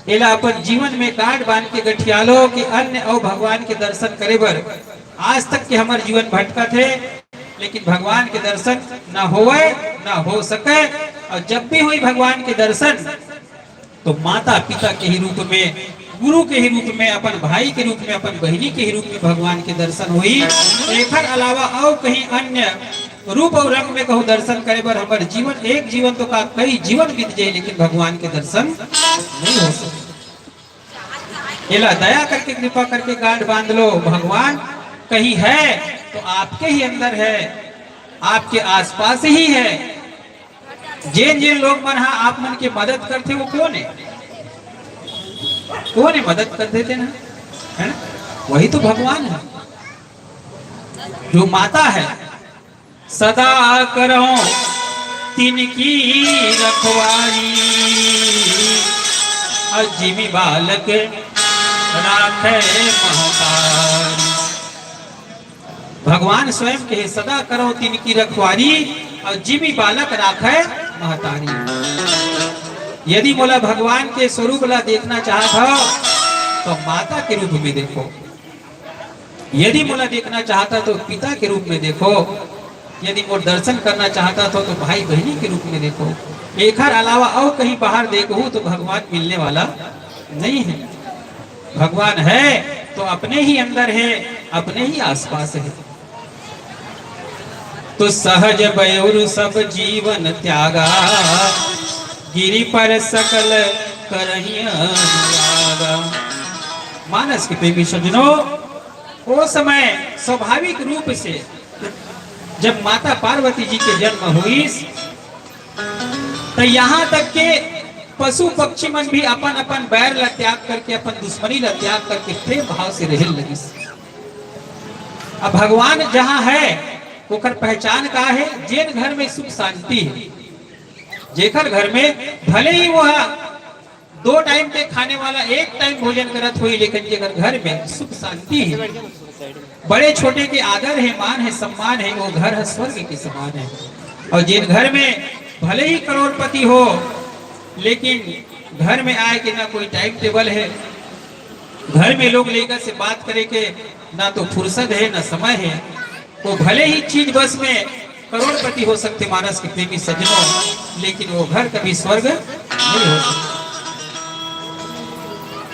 एला अपन जीवन में गांठ बांध के गठिया लो कि अन्य अउ भगवान के दर्शन करे बर आज तक के हमर जीवन भटकत हे, लेकिन भगवान के दर्शन ना होवय, ना हो सकय। और जब भी होही भगवान के दर्शन, तो माता पिता के ही रूप में, गुरु के ही रूप में, अपन भाई के रूप में, अपन बहिनी के ही रूप में भगवान के दर्शन होही। एखर अलावा अउ कहीं अन्य रूप और रंग में कहूँ दर्शन करे बर हमर जीवन, एक जीवन तो का कई जीवन बीत जाए, लेकिन भगवान के दर्शन नहीं हो सके। एला दया करके, कृपा करके गांठ बांध लो। भगवान कहीं है तो आपके ही अंदर है, आपके आसपास ही है। जेन जेन लोग मन हा आप मन के मदद करथे, वो कौन है? कौन है मदद करथे तेन हा? है ना? वही तो भगवान है, जो माता है। सदा करौं तिनकी रखवारी, अउ जिमि बालक राखै महतारी। भगवान स्वयं कहे, "सदा करौं तिनकी रखवारी, अउ जिमि बालक राखै महतारी।" यदि मोला भगवान के स्वरूप ला देखना चाहत हव, तो माता के रूप में देखो। यदि मोला देखना चाहता तो पिता के रूप में देखो, यदि मोर दर्शन करना चाहता तो, तो भाई बहिनी के रूप में देखो। एखर अलावा अउ कहीं बाहर देखहू तो भगवान मिलने वाला नहीं है। भगवान है तो अपने ही अंदर है, अपने ही आसपास है। तो सहज बयरु सब जीवन त्यागा, गिरि पर सकल करहिं अनुरागा। मानस के प्रेमी सज्जनों, ओ समय स्वाभाविक रूप से जब माता पार्वती जी के जन्म होइस, त यहाँ तक के पशु पक्षी मन भी अपन अपन बैर ला त्याग करके, अपन दुश्मनी ला त्याग करके प्रेम भाव से रहे लगिस। अब भगवान जहाँ है, ओकर पहचान का है? जेन घर में सुख शांति है, जेकर घर में भले ही वह दो टाइम के खाने वाला एक टाइम भोजन करत होही, लेकिन जेकर घर में सुख शांति है, बड़े छोटे के आदर है, मान है, सम्मान है, वो घर है स्वर्ग के समान है। और जेन घर में भले ही करोड़पति हो, लेकिन घर में आए के ना कोई टाइम टेबल है, घर में लोग लइका से बात करे के ना तो फुर्सत है, ना समय है, वो भले ही चीज बस में करोड़पति हो सकते मानस के प्रेमी सज्जनों, लेकिन वो घर कभी स्वर्ग नहीं हो सकता।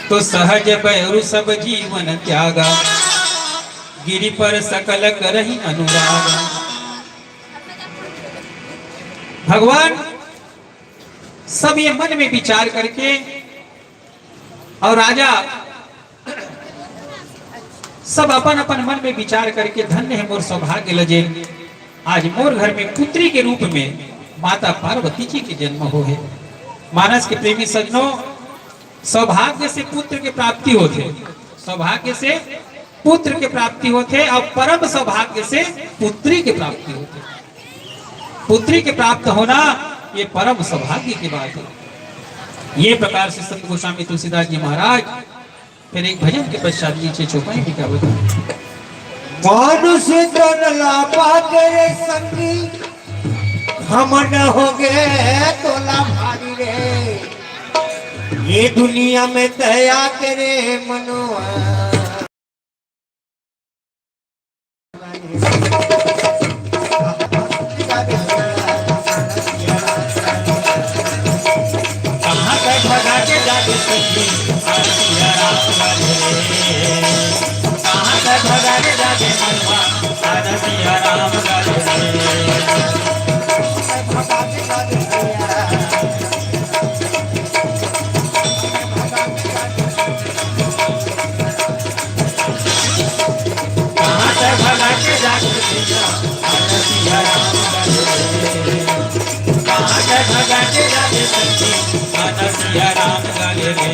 तो सहज बयरु सब जीवन त्यागा, गिरि पर सकल करहिं अनुरागा। भगवान सब ये मन में विचार करके, और राजा सब अपन अपन मन में विचार करके, "धन्य है मोर सौभाग्य ल जे, आज मोर घर में पुत्री के रूप में माता पार्वती जी के जन्म हो है।" मानस के प्रेमी सज्जनों, सौभाग्य से पुत्र के प्राप्ति होथे, सौभाग्य से पुत्र के प्राप्ति होथे और परम सौभाग्य से पुत्री के प्राप्ति होथे। पुत्री के प्राप्त होना ये परम सौभाग्य की बात है। ये प्रकार से संत गोस्वामी तुलसीदास जी महाराज फिर एक भजन के पश्चात नीचे चौपाई में क्या बताएं? मानुष तन लापा करे संगी, हम न हो गए तोला भारी रे। ये दुनिया में दया करे मनुआ। कहाँ से भगा के जादू सखी, आरतिया राम गाले रे। कहाँ से भगा के जादू मनवा, आरतिया राम गाले रे। कहाँ से भगा के जाके भैया, आना सिया राम गाले रे। कहाँ से भगा के जाके सखी, आना सिया राम गाले रे।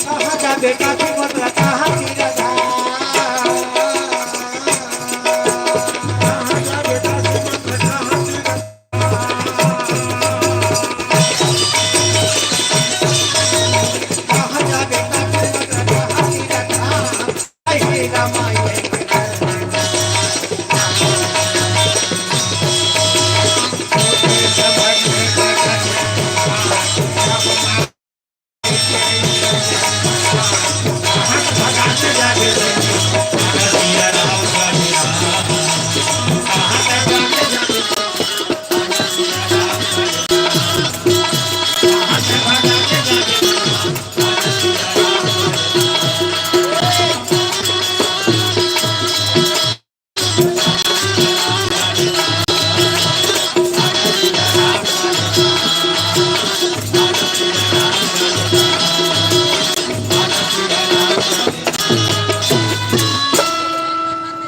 कहाँ जा बेटा तू बतला, कहाँ तीर धाम? कहाँ जा बेटा तू बतला, कहाँ तीर धाम? कहाँ जा बेटा तू बतला, कहाँ तीर धाम?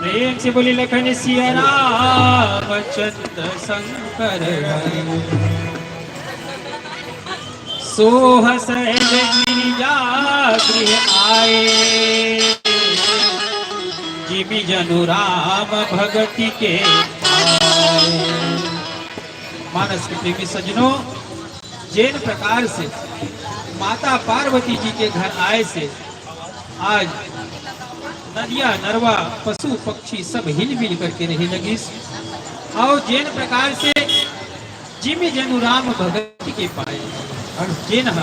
प्रेम से बोली लखन सिया रामचंद्र शंकर हरि। सोह सैल गिरिजा गृह आए, जिमि जनु राम भगति के पाए। मानस के प्रेमी सज्जनों, जेन प्रकार से माता पार्वती जी के घर आए से आज नदिया नरवा पशु पक्षी सब हिलमिल करके रहे लगिस। और जेन प्रकार से जिमि जनु राम भगति के पाए, और जेन ह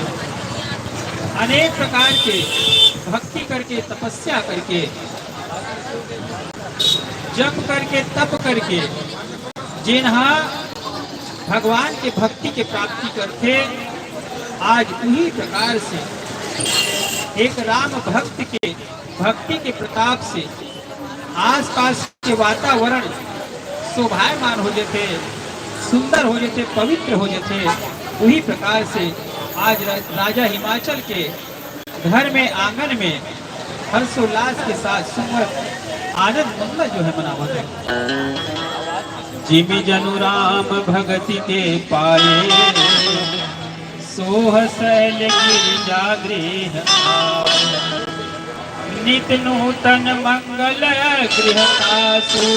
अनेक प्रकार के भक्ति करके, तपस्या करके, जप करके, तप करके, जेन ह भगवान के भक्ति के प्राप्ति करथे, आज उही प्रकार से एक राम भक्त के भक्ति के प्रताप से आसपास के वातावरण शोभायमान हो जथे, सुंदर हो जथे, पवित्र हो जथे। उही प्रकार से आज रा-, राजा हिमाचल के घर में, आंगन में हर्षोल्लास के साथ सुंदर आनंद मंगल जो है मनावत है। जिमि जनु राम भगति के पाए, सोह सैल गिरिजा गृह आए। नित नूतन मंगल गृहतासु,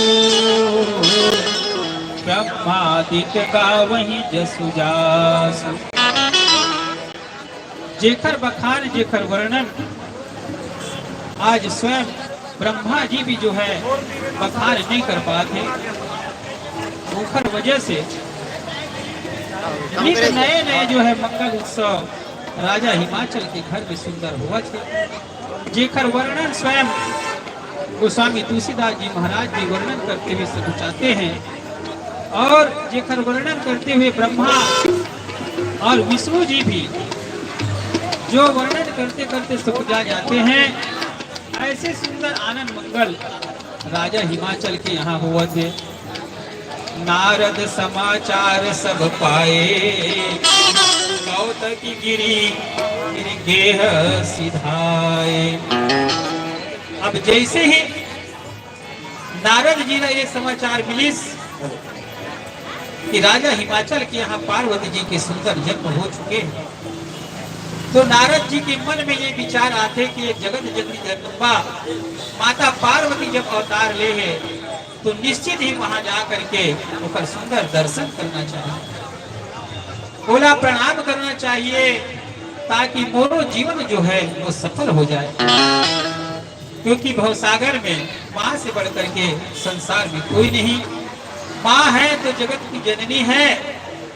ब्रह्मादिक गावहि जसु जासु। जेकर बखान, जेकर वर्णन आज स्वयं ब्रह्मा जी भी जो है बखान नहीं कर पाते, ओकर वजह से नित नए नए जो है मंगल उत्सव राजा हिमाचल के घर में सुंदर होवत हे, जेकर वर्णन स्वयं गोस्वामी तुलसीदास जी महाराज भी वर्णन करते हुए सकुचाते हैं और जेकर वर्णन करते हुए ब्रह्मा और विष्णु जी भी जो वर्णन करते करते सकुचा जाते हैं। ऐसे सुंदर आनंद मंगल राजा हिमाचल के यहाँ होवत हे। नारद समाचार सब पाए, कौतकी गिरि गिरि गेह सिधाए। अब जैसे ही नारद जी ला ये समाचार मिलिस कि राजा हिमाचल के यहाँ पार्वती जी के सुंदर जन्म हो चुके हैं, तो नारद जी के मन में ये विचार आथे कि ये जगत जननी जगदम्बा माता पार्वती जब अवतार ले हे, तो निश्चित ही वहां जा करके ओकर सुंदर दर्शन करना चाहिए, ओला प्रणाम करना चाहिए, ताकि मोरो जीवन जो है वो सफल हो जाए, क्योंकि भवसागर में माँ से बढ़ करके संसार में कोई नहीं। माँ है तो जगत की जननी है,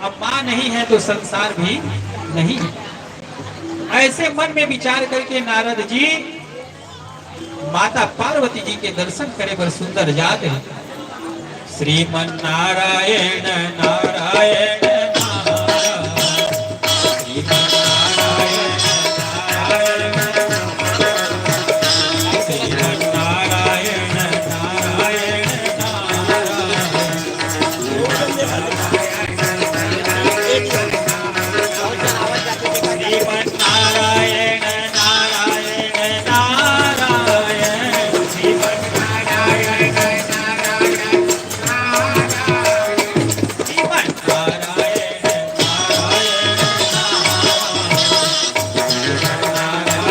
अब माँ नहीं है तो संसार भी नहीं है। ऐसे मन में विचार करके नारद जी माता पार्वती जी के दर्शन करे बर सुंदर जात हे। श्रीमन नारायण नारायण नारायण, श्रीमन नारायण नारायण नारायण, श्रीमन नारायण नारायण नारायण। श्रीमन नारायण नारायण नारायण, श्रीमन नारायण नारायण नारायण, श्रीमन नारायण नारायण नारायण, श्रीमन नारायण नारायण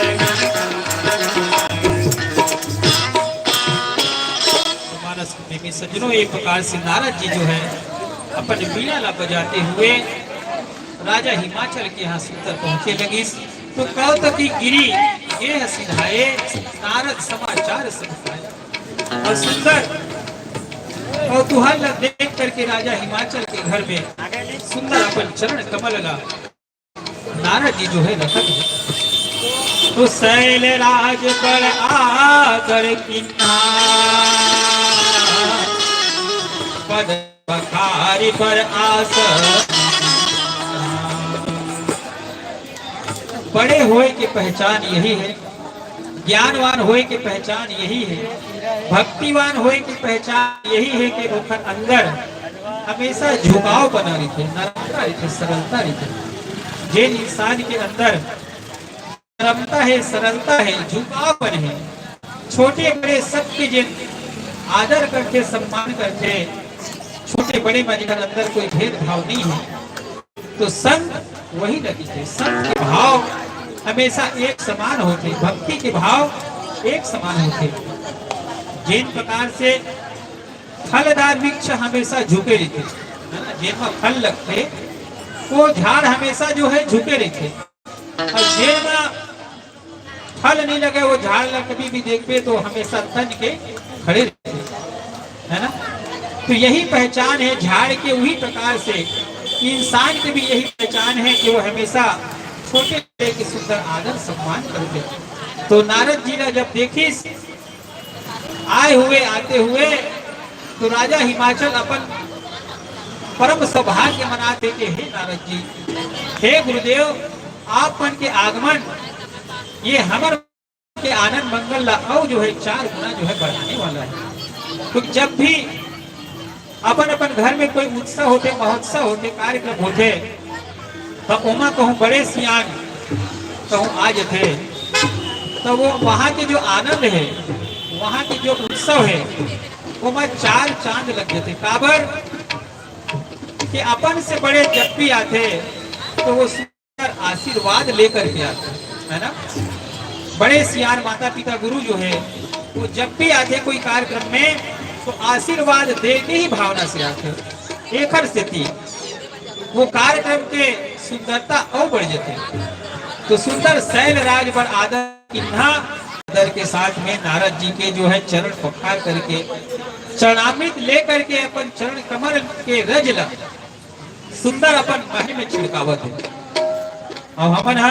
नारायण। मानस प्रेमी सज्जनों, एक प्रकार से नारद जी जो है अपन वीणा ला बजाते हुए राजा हिमाचल के यहाँ सुंदर पहुंचे लगिस, तो कौतकी गिरि गेह सिधाए, नारद समाचार सब पाए। और सुंदर कौतूहल ला देख करके राजा हिमाचल के घर में सुंदर अपन चरण कमल ला नारद जी जो है रखत हे, तो शैल राज पर आकर किन्हा, पद पखारी पर आस। बड़े होए के पहचान यही है, ज्ञानवान होए के पहचान यही है, भक्तिवान होए के पहचान यही है कि ओकर अंदर हमेशा झुकाव बना रहिथे, नरमता रहिथे, सरलता रहिथे। जेन इंसान के अंदर नरमता है, सरलता है, झुकावपन है, छोटे बड़े सबके जेन आदर करथे, सम्मान करथे, छोटे बड़े म जेकर अंदर कोई भेदभाव नहीं है, तो संत वही लगथे। संत के भाव हमेशा एक समान होथे, भक्ति के भाव एक समान होथे। जेन प्रकार से फलदार वृक्ष हमेशा झुके रहिथे, है ना, जेन म फल लगथे, वो झाड़ हमेशा जो है झुके रहिथे। अउ जेन म फल नहीं लगे, वो झाड़ ला कभी भी देखबे तो हमेशा तन के खड़े रहते, है ना? तो यही पहचान है झाड़ के, वही प्रकार से इंसान की भी यही पहचान है कि वो हमेशा छोटे बड़े के सुंदर आदर सम्मान करते। तो नारद जी ला जब देखिस आए हुए, आते हुए, तो राजा हिमाचल अपन परम सौभाग्य मनाथे कि हे नारद जी, हे गुरुदेव, आप मन के आगमन ये हमर के आनंद मंगल ला अउ जो है चार गुना जो है बढ़ाने वाला है। तो जब भी अपन अपन घर में कोई उत्सव होथे, महोत्सव होथे, कार्यक्रम होथे, त ओमा कहूँ बड़े सियान कहूँ आ जथे, त वो वहाँ के जो आनंद है, वहाँ के जो उत्सव है, ओमा चार चांद लग जथे। काबर कि अपन से बड़े जब भी आथे, तो वो आशीर्वाद लेकर के आथे, है ना? बड़े सियान माता पिता गुरु जो है, वो जब भी आथे कोई कार्यक्रम में, तो आशीर्वाद दे के ही भावना से आथे। एखर सेती वो कार्यक्रम के सुंदरता अउ बढ़ जाथे। तो सुंदर शैल राज बर आदर किन्हा, आदर के साथ में नारद जी के जो है चरण पखार करके, चरणामृत लेकर के अपन चरण कमल के रज ला सुंदर अपन महल में छिड़कावत हे। अउ हमन ह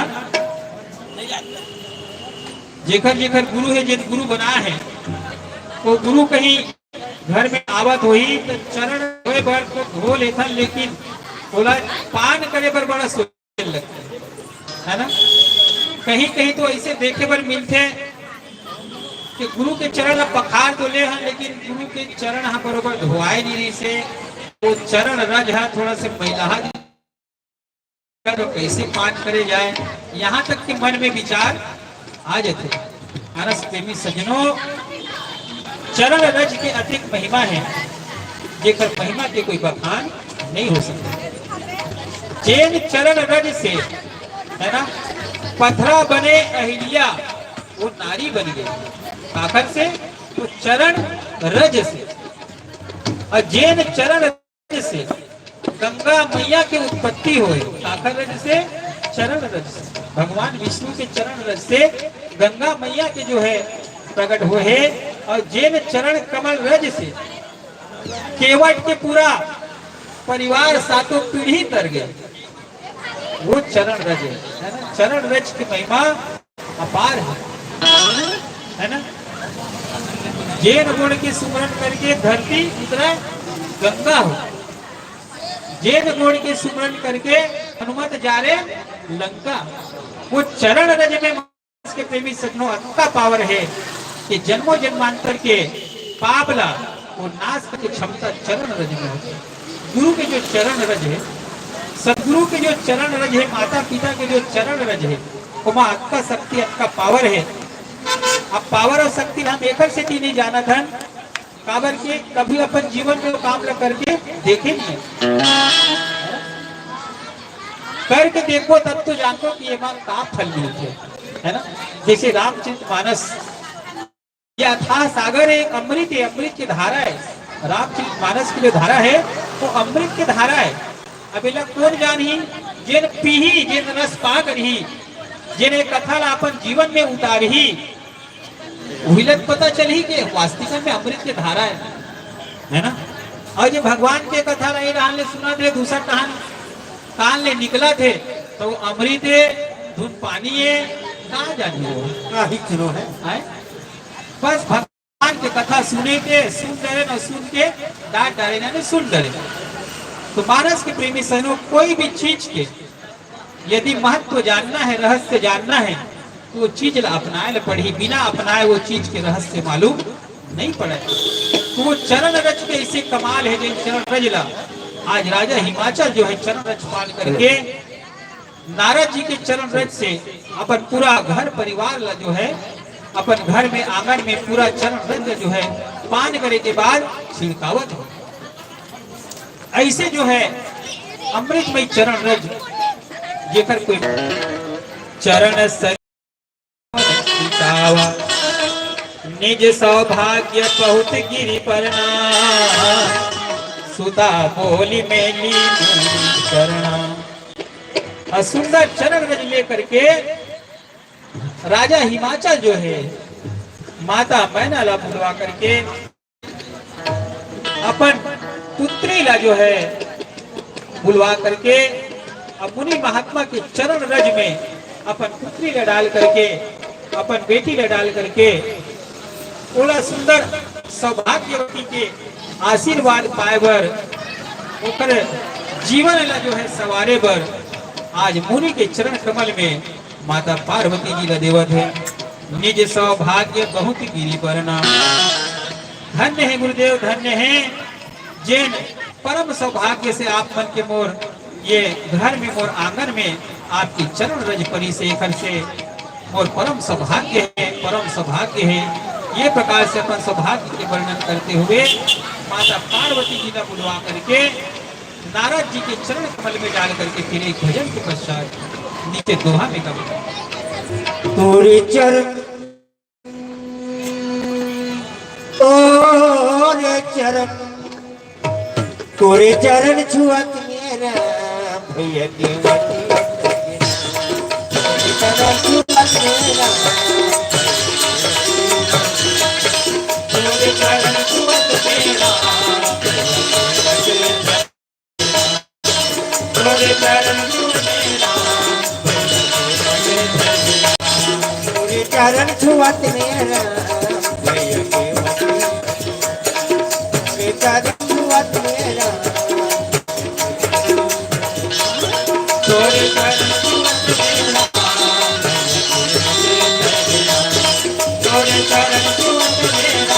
जेखर जेखर गुरु हे, जेन गुरु बना हे, वो गुरु कहीं घर में आवत होही त चरण धोए बर तो धो लेथन, लेकिन ओला पान करे बर बड़ा सोचे लगथे, है ना? कहीं कहीं तो ऐसे देखे बर मिलथे कि गुरु के चरण ला पखार तो ले हन, लेकिन गुरु के चरण ह बरोबर धोआए नहीं रहिसे, वो चरण रज ह थोड़ा से मैलाहा तो कैसे पान करे जाए, यहाँ तक के मन में विचार आ जाथे। अनस प्रेमी सज्जनों, चरण रज के अतिक महिमा है, जेकर महिमा के कोई बखान नहीं हो सकता। जेन चरण रज से, है ना, पथरा बने अहिल्या, वो नारी बन गई। आखिर से तो चरण रज से, और जेन चरण से गंगा मैया के उत्पत्ति होए। काकर रज से? चरण रज से। भगवान विष्णु के चरण रज से गंगा मैया के जो है प्रकट होए हे, और जेन चरण कमल रज से केवट के पूरा परिवार सातों पीढ़ी तर गए, वो चरण रज है, है ना? चरण रज की महिमा अपार है, है ना? जेन गुण के सुमरन करके धरती उतरा गंगा हो, जेन गुण के सुमरन करके हनुमत जा रे लंका। वो चरण रज में मानस के प्रेमी सज्जनों अतका पावर है कि जन्मों जन्मांतर के पाप ला वो नाश करके क्षमता चरण रज में होथे। गुरु के जो चरण रज है, सदगुरु के जो चरण रज है, माता पिता के जो चरण रज है, ओमा अतका शक्ति, अतका पावर है। अब पावर और शक्ति हम एकर सेती नहीं जानत हन, काबर के कभी अपन जीवन में वो काम ला करके देखे नहीं है। करके देखो तब तो जानबो कि एमा का फल मिलथे, है ना? जैसे रामचरित मानस, ये अथाह सागर है, अमृत है, अमृत की धारा है। रामचरित मानस की जो धारा है, वो अमृत की धारा है। अब एला कौन जानही? जेन पीही, जेन रस पा करही, जेन ये कथा ला अपन जीवन में उतारही, उही ला पता चलही कि वास्तविक में अमृत के धारा है, है ना? और जो भगवान के कथा ला ये डहान ले सुनथे, दूसर डहान कान ले निकलथे, तो वो अमृत है, धुन पानी है, का जानी वो। का ही चलो है। आय? बस भगवान के कथा सुने के, सुन डरे ना सुन के, डांट डारे ना सुन डरे। तो मानस के प्रेमी सज्जनों, कोई भी चीज के यदि महत्व जानना है, रहस्य जानना है, तो वो चीज ला अपनाए ला पड़ही। बिना अपनाए वो चीज के रहस्य मालूम नहीं पड़े। तो वो चरण रज के ऐसे कमाल है, जेन चरण रज ला आज राजा हिमाचल जो है चरण रज पान करके नारद जी के चरण रज से अपन पूरा घर परिवार ला जो है अपन घर में आंगन में पूरा चरण रज जो है पान करे के बाद छिड़कावत हो। ऐसे जो है अमृतमय चरण रज जेकर कोई चरण सर छिड़कावा। निज सौभाग्य बहुत गिरि परना, सुता बोली में ली करना। और सुंदर चरण रज लेकर के राजा हिमाचल जो है माता मैना ला बुलवा करके अपन पुत्री ला जो है बुलवा करके अब मुनि महात्मा के चरण रज में अपन पुत्री ला डाल करके, अपन बेटी ला डाल करके ओला सुंदर सौभाग्यवती के आशीर्वाद पाए बर, ओकर जीवन ला जो है संवारे बर आज मुनि के चरण कमल में माता पार्वती जी ला देवत है। निज सौभाग्य बहुत गिरि परना। धन्य है गुरुदेव, धन्य है, जेन परम सौभाग्य से आप मन के मोर ये घर में, मोर आंगन में आपके चरण रज परी से एकर से मोर परम सौभाग्य है, परम सौभाग्य है। ये प्रकार से अपन सौभाग्य के वर्णन करते हुए माता पार्वती जी का बुलवा करके नारद जी के चरण कमल में डाल करके फिर एक भजन के पश्चात नीचे दोहा में कहा। तोरे चरण चरण, तोरे चरण छुअत मेरा भैया के चरण छुअत मेरा, तोरे चरण छुअत मेरा, तोरे चरण छुअत मेरा, तोरे चरण छुअत मेरा, तोरे चरण छुअत मेरा, तोरे चरण छुअत मेरा, तोरे चरण छुअत मेरा।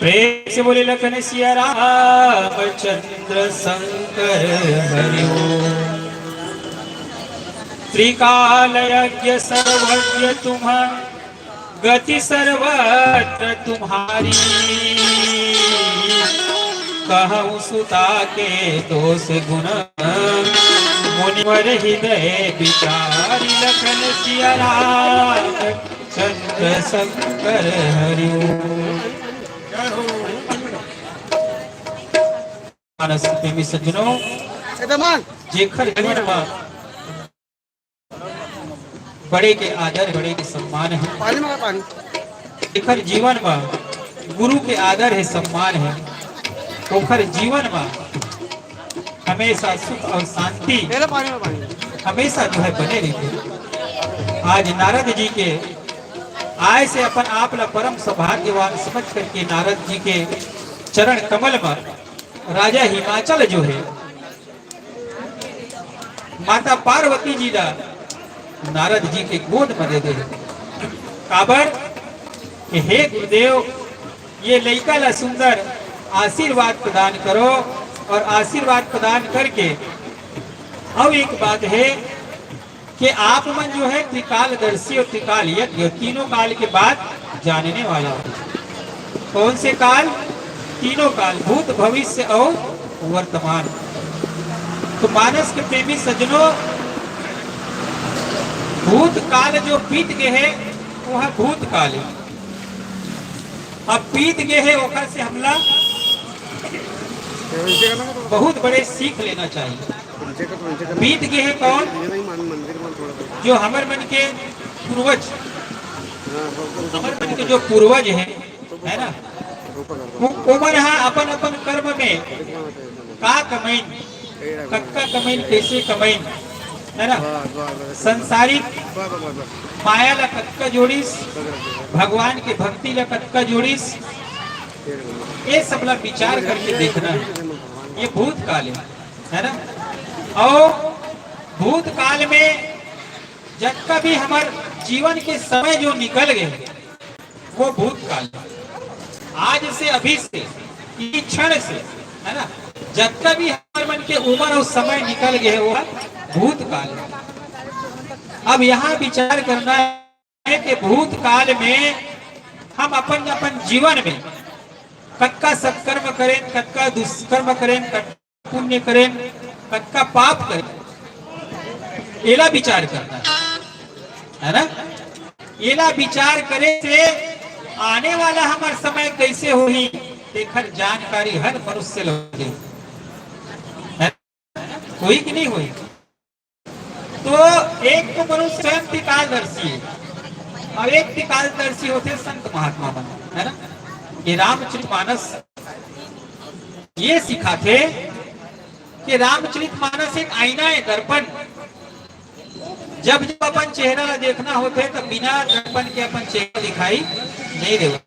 प्रेम से बोले लखन सिया रामचंद्र शंकर हरि ओम। त्रिकाल यज्ञ सर्वज्ञ तुम्ह गति सर्वत्र तुम्हारी। कहूँ सुता के दोष गुण मुनिवर हृदय विचारी। लखन सिया राम चंद्र शंकर हरि ओम। मानस प्रेमी सज्जनों, जेखर जीवन में बड़े के आदर, बड़े के सम्मान हे। पानी मंगा, पानी। जेखर जीवन में गुरु के आदर हे, सम्मान हे, ओखर जीवन में हमेशा सुख और शांति ले लो पानी में, पानी। हमेशा जो है बने रहिथे। आज नारद जी के आय से अपन आप ला परम सौभाग्यवान समझ करके नारद जी के चरण कमल में राजा हिमाचल जो हे माता पार्वती जी ला नारद जी के गोद में दे दे। काबर कि हे गुरुदेव, ये लइका ला सुंदर आशीर्वाद प्रदान करो और आशीर्वाद प्रदान करके अब एक बात हे कि आप मन जो है त्रिकालदर्शी और त्रिकाल यज्ञ, तीनों काल के बात जानने वाला हो। कौन से काल? तीनों काल, भूत, भविष्य और वर्तमान। तो मानस के प्रेमी सज्जनों, भूतकाल जो बीत गे हे, वो हे भूतकाल। अब बीत गे हे, ओकर से हमला बहुत बड़े सीख लेना चाहिए। बीत गे हे कौन? जो हमर मन के पूर्वज, हमर मन के जो पूर्वज हे, है ना, वो, ओमन हा अपन अपन कर्म में का कमाइन, कतका कमाइन, कैसे कमाइन, है ना, संसारिक माया ला कतका जोड़िस, भगवान के भक्ति ला कतका जोड़िस, ये सब ला विचार करके देखना हे। ये भूतकाल हे, है ना? और भूतकाल में जतका भी हमर जीवन के समय जो निकल गे, वो भूतकाल हे। आज से, अभी से, इस क्षण से, है ना, जतका भी हमर मन के उमर और समय निकल गे हे, वो भूतकाल हे। अब यहाँ विचार करना हे कि भूतकाल में हम अपन, अपन जीवन में कतका सत्कर्म करेन, कतका दुष्कर्म करेन, कतका पुण्य करेन, कतका पाप करेन, एला विचार करना हे, है ना? एला विचार करे से आने वाला हमर समय कैसे होही, तेखर जानकारी हर मनुष्य ल होथे, है ना? होही कि नहीं होही? तो एक तो मनुष्य स्वयं त्रिकालदर्शी हे, और एक त्रिकालदर्शी होथे संत महात्मा मन, है ना? ये रामचरित मानस ये सिखाथे कि रामचरित मानस एक आईना हे, दर्पण। जब जब अपन चेहरा ला देखना होथे, तब बिना दर्पण के अपन चेहरा दिखाई नहीं देवय।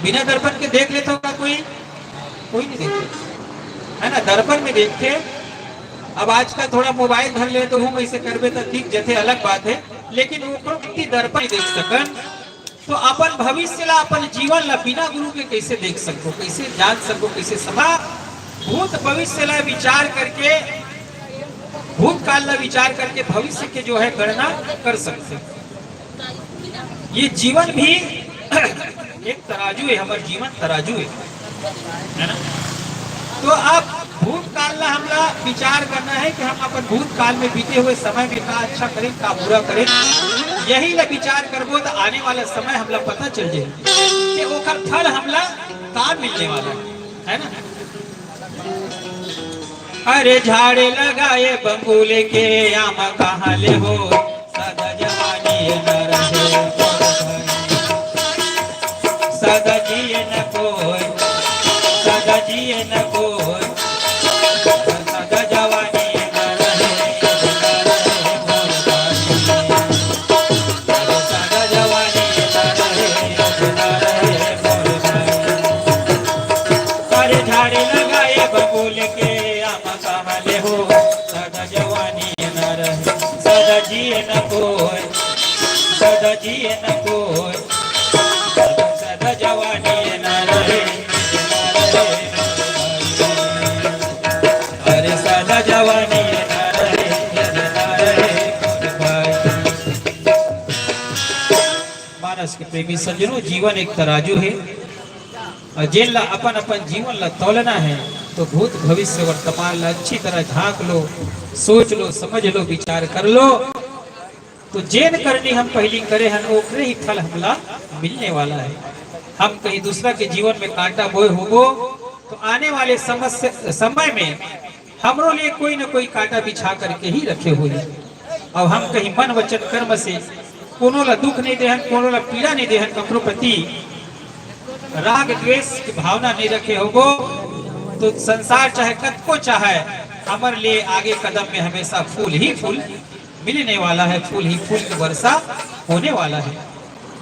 बिना दर्पण के देख लेथव का कोई? कोई नहीं देखे, है ना? दर्पण में देखथे। अब आजकल थोड़ा मोबाइल धर ले तो हूँ, वैसे करबे तो दिख जथे, अलग बात हे, लेकिन वो कोई दर्पण नहीं देख सकन। तो अपन भविष्य ला, अपन जीवन ला बिना गुरु के कैसे देख सको, कैसे जान सको, कैसे समा भूत भविष्य ला विचार करके, भूतकाल ला विचार करके भविष्य के जो है गणना कर सकते। ये जीवन भी एक तराजू हे, हमर जीवन तराजू हे, है ना? तो अब भूतकाल ला हमला विचार करना हे कि हम अपन भूतकाल में बीते हुए समय में का अच्छा करेन, का बुरा करेन। यही ला विचार करबो तो आने वाला समय हमला पता चल जाही कि ओकर फल हमला का मिलने वाला हे, है ना? अरे झाड़े लगाए बबूल के आम कहाँ ले हो, सदा जवानी न रहे। सदा जिए न कोई, सदा जिए न कोई, सदा जवानी न रहे। सदा जवानी न रहे, न रहे। अरे झाड़े लगाए बबूल के आम कहाँ ले हो, सदा जवानी न रहे, सदा जिए न कोई, सदा जिए न कोई, सदा जवानी न रहे। प्रेमी सज्जनों, जीवन एक तराजू हे अउ जेन ला अपन अपन जीवन ला तौलना हे, तो भूत, भविष्य, वर्तमान ला अच्छी तरह झांक लो, सोच लो, समझ लो, विचार कर लो। तो जेन करनी हम पहिली करे हन, ओकरे ही फल हमला मिलने वाला हे। हम कहीं दूसरा के जीवन में कांटा बोए होबो, तो आने वाले समस्या, समय में हमरो लिए कोई न कोई कांटा बिछा करके ही रखे होही। अउ हम कहीं मन, वचन, कर्म से कोनो ला दुख नहीं देहन, कोनो ला पीड़ा नहीं देहन, ककरो प्रति राग, द्वेष की भावना नहीं रखे होबो, तो संसार चाहे कतको चाहे, हमर लिए आगे कदम में हमेशा फूल ही फूल मिलने वाला हे, फूल ही फूल की वर्षा होने वाला हे।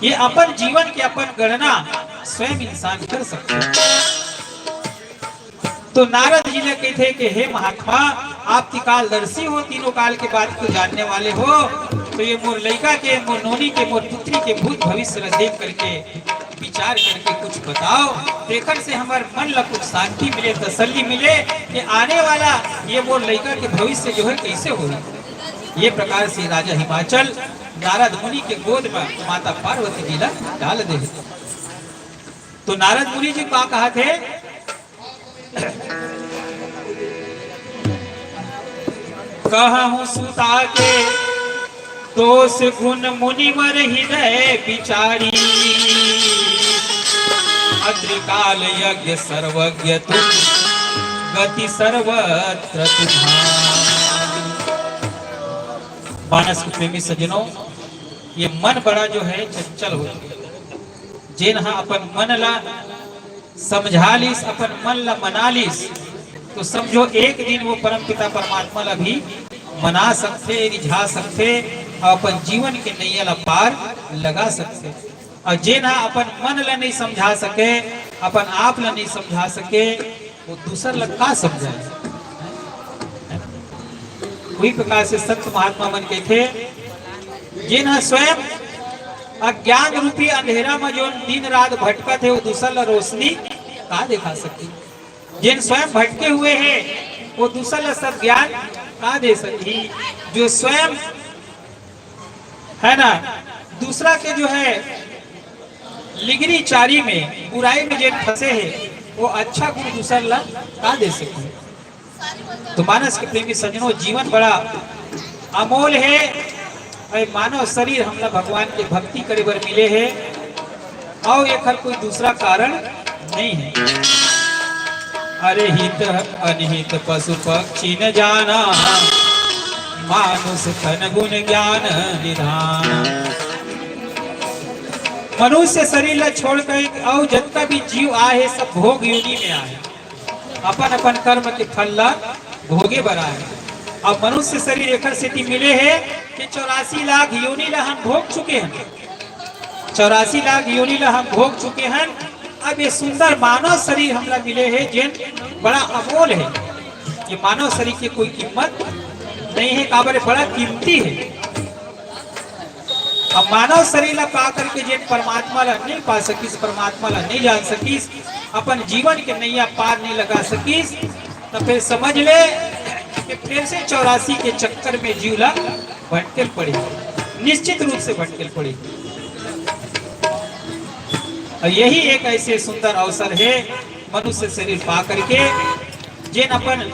ये अपन जीवन के अपन गणना स्वयं इंसान कर सकते हैं। तो नारद जी ने कहिथे कि हे महात्मा, आप त्रिकालदर्शी हो, तीनों काल के बात को जानने वाले हो, तो ये मोर लइका के, मोर नोनी के, मोर पुत्री के भूत भविष्य ला देख करके, विचार करके कुछ बताओ, तेखर से हमर मन ला कुछ शांति मिले, तसल्ली मिले कि आने वाला ये मोर लइका के भविष्य जो हे, कैसे होही। ये प्रकार से राजा हिमाचल नारद मुनि के गोद में माता पार्वती जी ला डाल दे। तो नारद मुनि जी का कहा थे? कहूँ सुता के दोष गुण मुनिवर हृदय विचारी। अत्रिकाल यज्ञ सर्वज्ञ तुम, गति सर्वत्र तुम्हारी। मानस के प्रेमी सज्जनों, ये मन बड़ा जो हे चंचल होथे। जेन हा अपन मन ला समझा लिस, अपन मन ला मना लिस, तो समझो एक दिन वो परमपिता परमात्मा ला भी मना सकथे, रिझा सकथे अउ अपन जीवन के नैया ला पार लगा सकथे। अउ जेन हा अपन मन ला नहीं समझा सके, अपन आप ला नहीं समझा सके, वो दूसर ला का समझाए? वही प्रकार से संत महात्मा मन कहिथे, जेन हा स्वयं अज्ञान रूपी अंधेरा में जोन दिन रात भटकत हे, वो दूसर ला रोशनी का दिखा सके? जेन स्वयं भटके हुए हे, वो दूसर ला सब ज्ञान का दे सकही? जो स्वयं, है ना, दूसरा के जो हे लिगरी चारी में, बुराई में जेन फंसे हे, वो अच्छा गुण दूसर ला का दे सकही? तो मानस के प्रेमी सज्जनों, जीवन बड़ा अमोल हे। अउ मानव शरीर हमला भगवान के भक्ति करे बर मिले हे, अउ एखर कोई दूसरा कारण नहीं हे। अरे हित अनहित पशु पक्षी न जाना, मानुष तन गुण ज्ञान निधान। मनुष्य शरीर ला छोड़ के अउ जतका भी जीव आए हे, सब भोग योनि में आए हे। अपन अपन कर्म के फल ला भोगे बर आए। अब मनुष्य शरीर एकर सेती मिले हे कि चौरासी लाख योनि ला हम भोग चुके हन, चौरासी लाख योनि ला हम भोग चुके हन। अब ये सुंदर मानव शरीर हमला मिले हे, जेन बड़ा अमोल हे। ये मानव शरीर के कोई कीमत नहीं हे, काबर ये बड़ा कीमती हे। अब मानव शरीर ला पा करके जेन परमात्मा ला नहीं पा सकिस, परमात्मा ला नहीं जान सकिस, अपन जीवन के नैया पार नहीं लगा सकिस, तो फिर समझ ले कि फिर से चौरासी के चक्कर में जीव ला भटके ल पड़ही, निश्चित रूप से भटके ल पड़ही। अउ यही एक ऐसे सुंदर अवसर हे मनुष्य शरीर पा करके, जेन अपन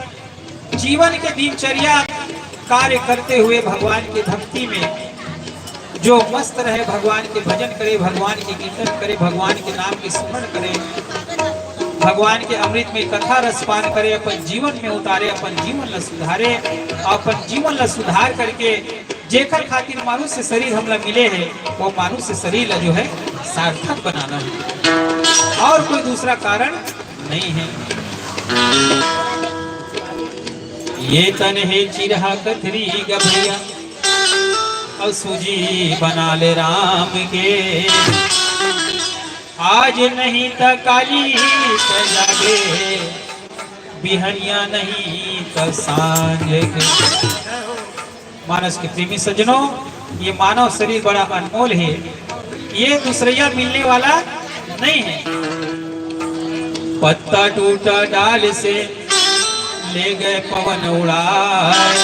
जीवन के दिनचर्या कार्य करते हुए भगवान के भक्ति में जो मस्त रहे, भगवान के भजन करे, भगवान के कीर्तन करे, भगवान के नाम के स्मरण करे, भगवान के अमृतमय कथा रसपान करे, अपन जीवन में उतारे, अपन जीवन ला सुधारे, अपन जीवन ला सुधार करके जेकर खातिर मानुष शरीर हमला मिले हे, वो मानुष शरीर ला जो हे सार्थक बनाना हे, अउ कोई दूसरा कारण नहीं हे। ये तन हे चिरहा कथरी ग भैया, अउ सूजी बना ले राम के। आज नहीं त काली त जागे, बिहनिया नहीं त सांझ के। मानस के प्रेमी सज्जनों, ये मानव शरीर बड़ा अनमोल हे, ये दूसरैया मिलने वाला नहीं हे। पत्ता टूटा डाल से ले गए पवन उड़ाए,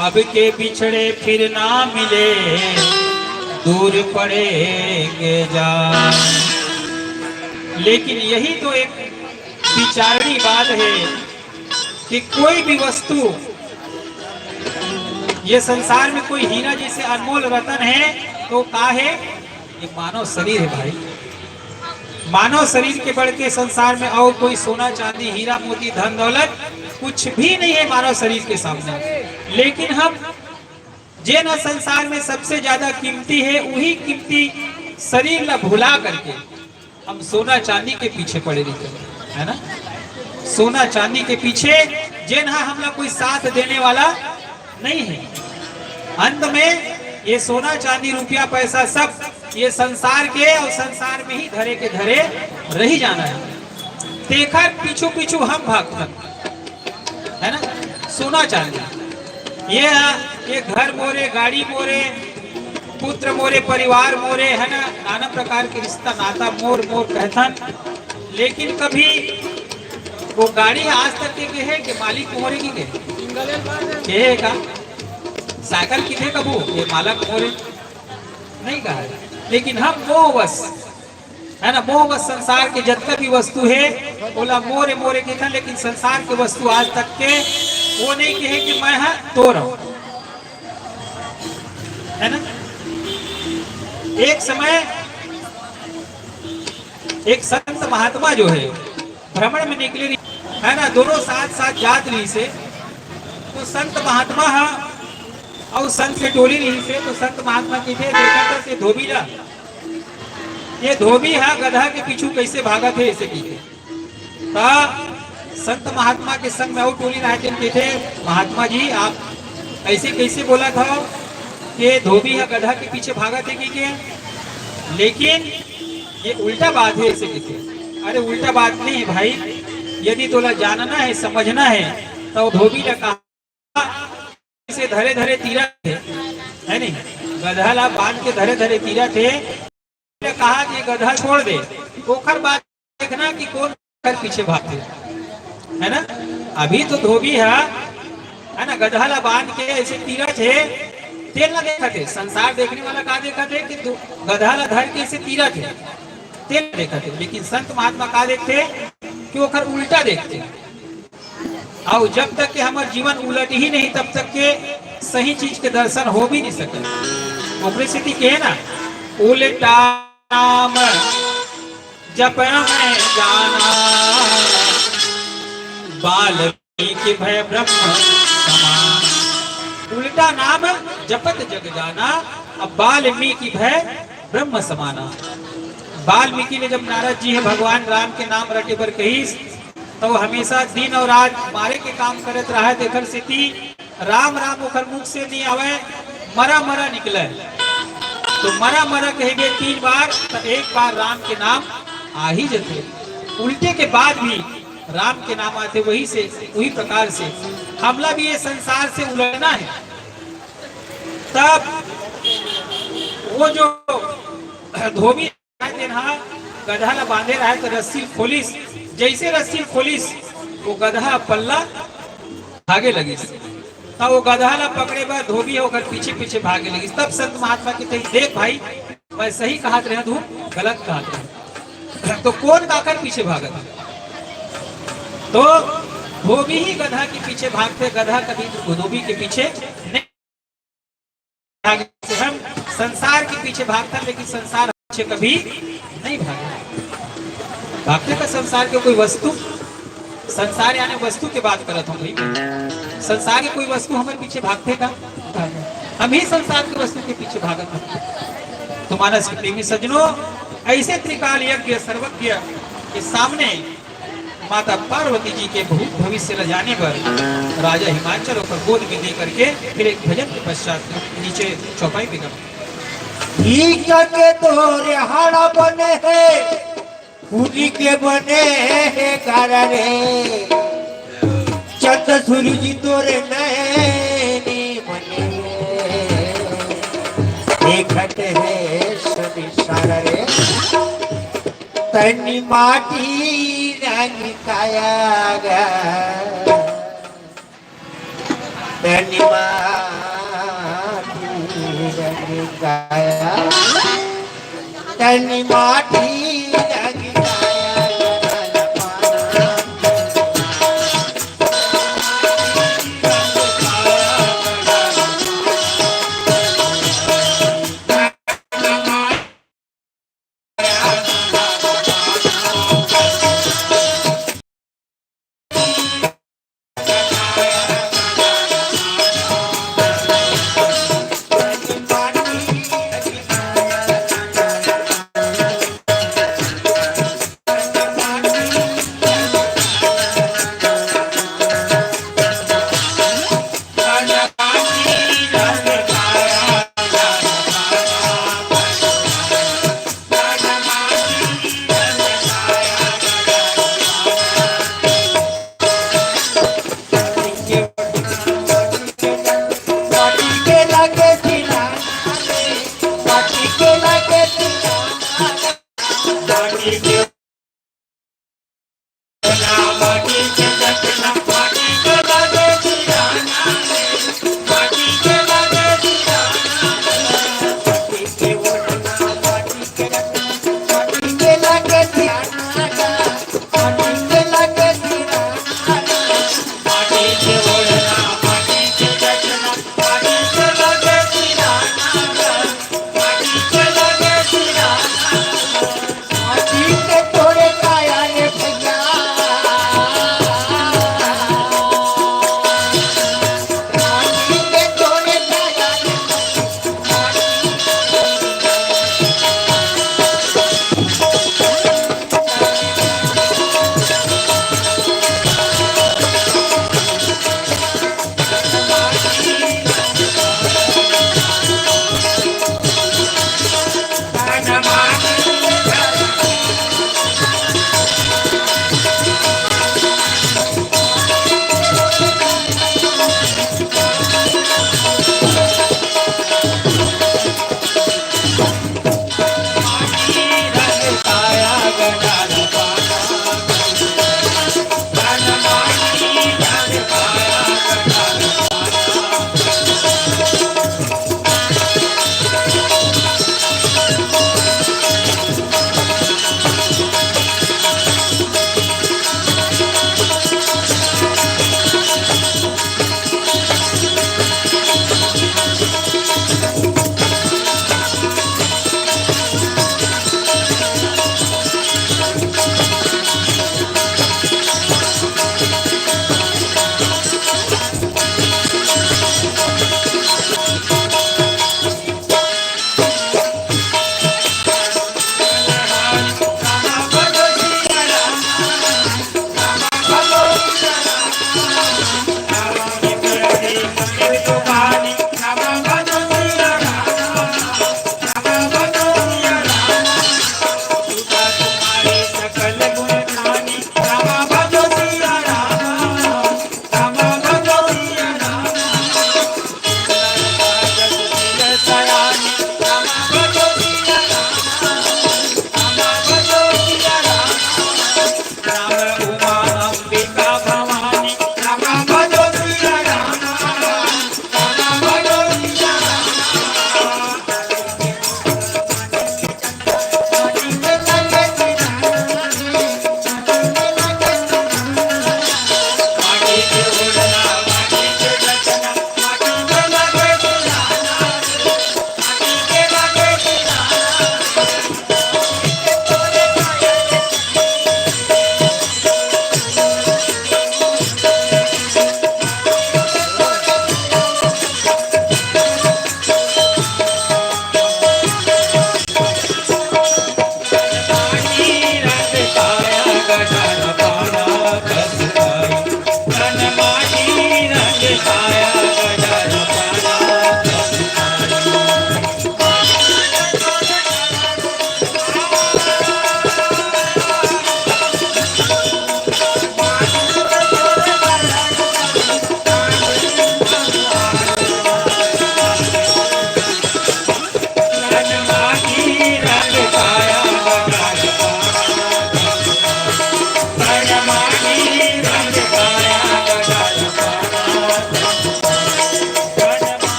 अब के बिछड़े फिर ना मिले, दूर पड़ेंगे जान। लेकिन यही तो एक विचारणी बात है कि कोई भी वस्तु, ये संसार में कोई हीरा जैसे अनमोल रतन है तो का है? ये मानव शरीर है भाई। मानव शरीर के बढ़ के संसार में और कोई सोना चांदी, हीरा मोती, धन दौलत कुछ भी नहीं है मानव शरीर के सामने। लेकिन हम जेन ह संसार में सबसे ज्यादा कीमती है, वही कीमती शरीर ला भुला करके हम सोना चांदी के पीछे पड़े रहिथन, है ना? सोना चांदी के पीछे, जेन ह हमला कोई साथ देने वाला नहीं है। अंत में ये सोना चांदी, रुपया पैसा, सब ये संसार के और संसार में ही धरे के धरे रही जाना है। तेखर पीछू पीछू हम भागथन, है ना? सोना चांदी, ये ये घर मोरे, गाड़ी मोरे, पुत्र मोरे, परिवार मोरे, है ना? नाना प्रकार के रिश्ता नाता मोर मोर कहथन। लेकिन कभी वो गाड़ी आज तक के, के है कि मालिक मोरे की के, के है का? साइकिल किथे कबू ये मालक मोरे नहीं कहा है। लेकिन हम मोहवश, है ना, मोहवश संसार के जतका भी वस्तु है, ओला मोरे मोरे कहिथन, लेकिन संसार के वस्तु आज तक के वो नहीं कहे कि मैं हा तोर हूं, है ना? एक समय एक संत महात्मा जो है, भ्रमण में निकले रही, है ना, दोनों साथ साथ जात रही से, तो संत महात्मा हा और संत के टोली रही से, तो संत महात्मा कहिथे, देखा था से धोबी ला, ये धोबी हा गधा के पीछू कैसे भागत है, ऐसे कहिथे। ता संत महात्मा के संग में और टोली रहे, तेन कहिथे, महात्मा जी, आप ऐसे कैसे बोला था कि धोबी हा गधा के पीछे भागत है, कहिके? लेकिन ये उल्टा बात है, ऐसे कहिथे। अरे, उल्टा बात नहीं है भाई, यदि तोला जानना है, समझना है, तो धोबी ने कहा से धरे धरे तीरा थे, है नहीं? गधा ला बांध के धरे धरे तीरा थे, ने कहा कि गधा छोड़ दे, ओखर बाद देखना कि कोन कर पीछे भागथे, है ना? अभी तो धोबी है, है ना, गधा ला बांध के ऐसे तीरा थे, तेन ला देखा थे। संसार देखने वाला का देखा थे कि दो-, गधा ला धर के ऐसे तीरा थे, तेन ला देखा थे। लेकिन संत महात्मा का देखते कि ओखर उल्टा देखते। और जब तक के हमर जीवन उलट ही नहीं, तब तक के सही चीज के दर्शन हो भी नहीं सके। ओकरे सेती कहे ना, उल्टा नाम जप न जाना, वाल्मीकि भए ब्रह्म समान। उल्टा नाम जपत जग जाना, अब वाल्मीकि भए ब्रह्म समाना। वाल्मीकि ने जब नारद जी ह भगवान राम के नाम रटे बर कहिस, तो वो हमेशा दिन और रात मारे के काम करत रहा, तेखर सेती राम राम ओखर मुख से नहीं आवे, मरा मरा निकले। तो मरा मरा कहिबे तीन बार, तो एक बार राम के नाम आ ही जथे। उल्टे के बाद भी राम के नाम आथे, वही से, वही प्रकार से हमला भी ये संसार से उलटना है। तब वो जो धोबी तेन हा गधा ला बांधे रहे, तो रस्सी खोलिस, जैसे रस्सी खोलिस, वो गधा पल्ला भागे लगिस। तब वो गधा ला पकड़े बर धोबी ह ओकर पीछे पीछे भागे लगिस। तब संत महात्मा कहिथे, देख भाई, मैं सही कहत रहे, तू गलत कहत रहे। तो कोन काकर पीछे भागत है? तो धोबी ही गधा के पीछे भागथे, गधा कभी धोबी के पीछे नहीं भागे। हम संसार के पीछे भागथन, लेकिन संसार पीछे कभी नहीं भागे। भागथे का संसार के कोई वस्तु, संसार यानी वस्तु के बात करत हूँ भाई, संसार के कोई वस्तु हमारे पीछे भागथे का? हम ही संसार के वस्तु के पीछे भागत हन। तो मानस के प्रेमी सज्जनों, ऐसे त्रिकाल यज्ञ सर्वज्ञ के सामने माता पार्वती जी के भूत भविष्य ल जाने बर राजा हिमाचल ओकर गोद में दे करके फिर एक भजन के पश्चात नीचे चौपाई पे गए। ईटा के तोरे हाड़ा बने हे, पूरी के बने हे गारा रे। चंद सूरज तोरे नैनी बने हे, देखत हे सभी सारा रे। तनी माटी रंग काया गा, तनी माटी रंग काया, तनी माटी लग काया।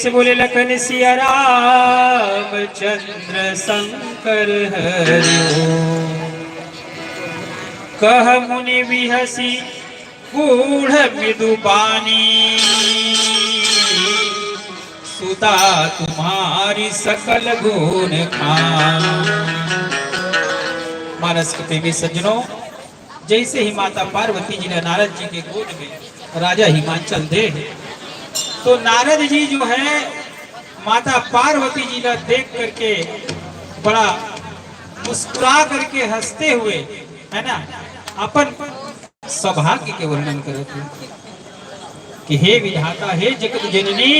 से बोले लखन सिया राम चंद्र शंकर हरि ओम। कह मुनि बिहसी गूढ़ मृदु बानी, सुता तुम्हारी सकल गुण खानी। मानस के प्रेमी सज्जनों, जैसे ही माता पार्वती जी ने नारद जी के गोद में राजा हिमाचल दे, तो नारद जी जो है माता पार्वती जी का देख करके बड़ा मुस्कुरा करके हंसते हुए, है ना, अपन सौभाग्य के वर्णन करत हे कि हे विधाता, हे जगत जननी,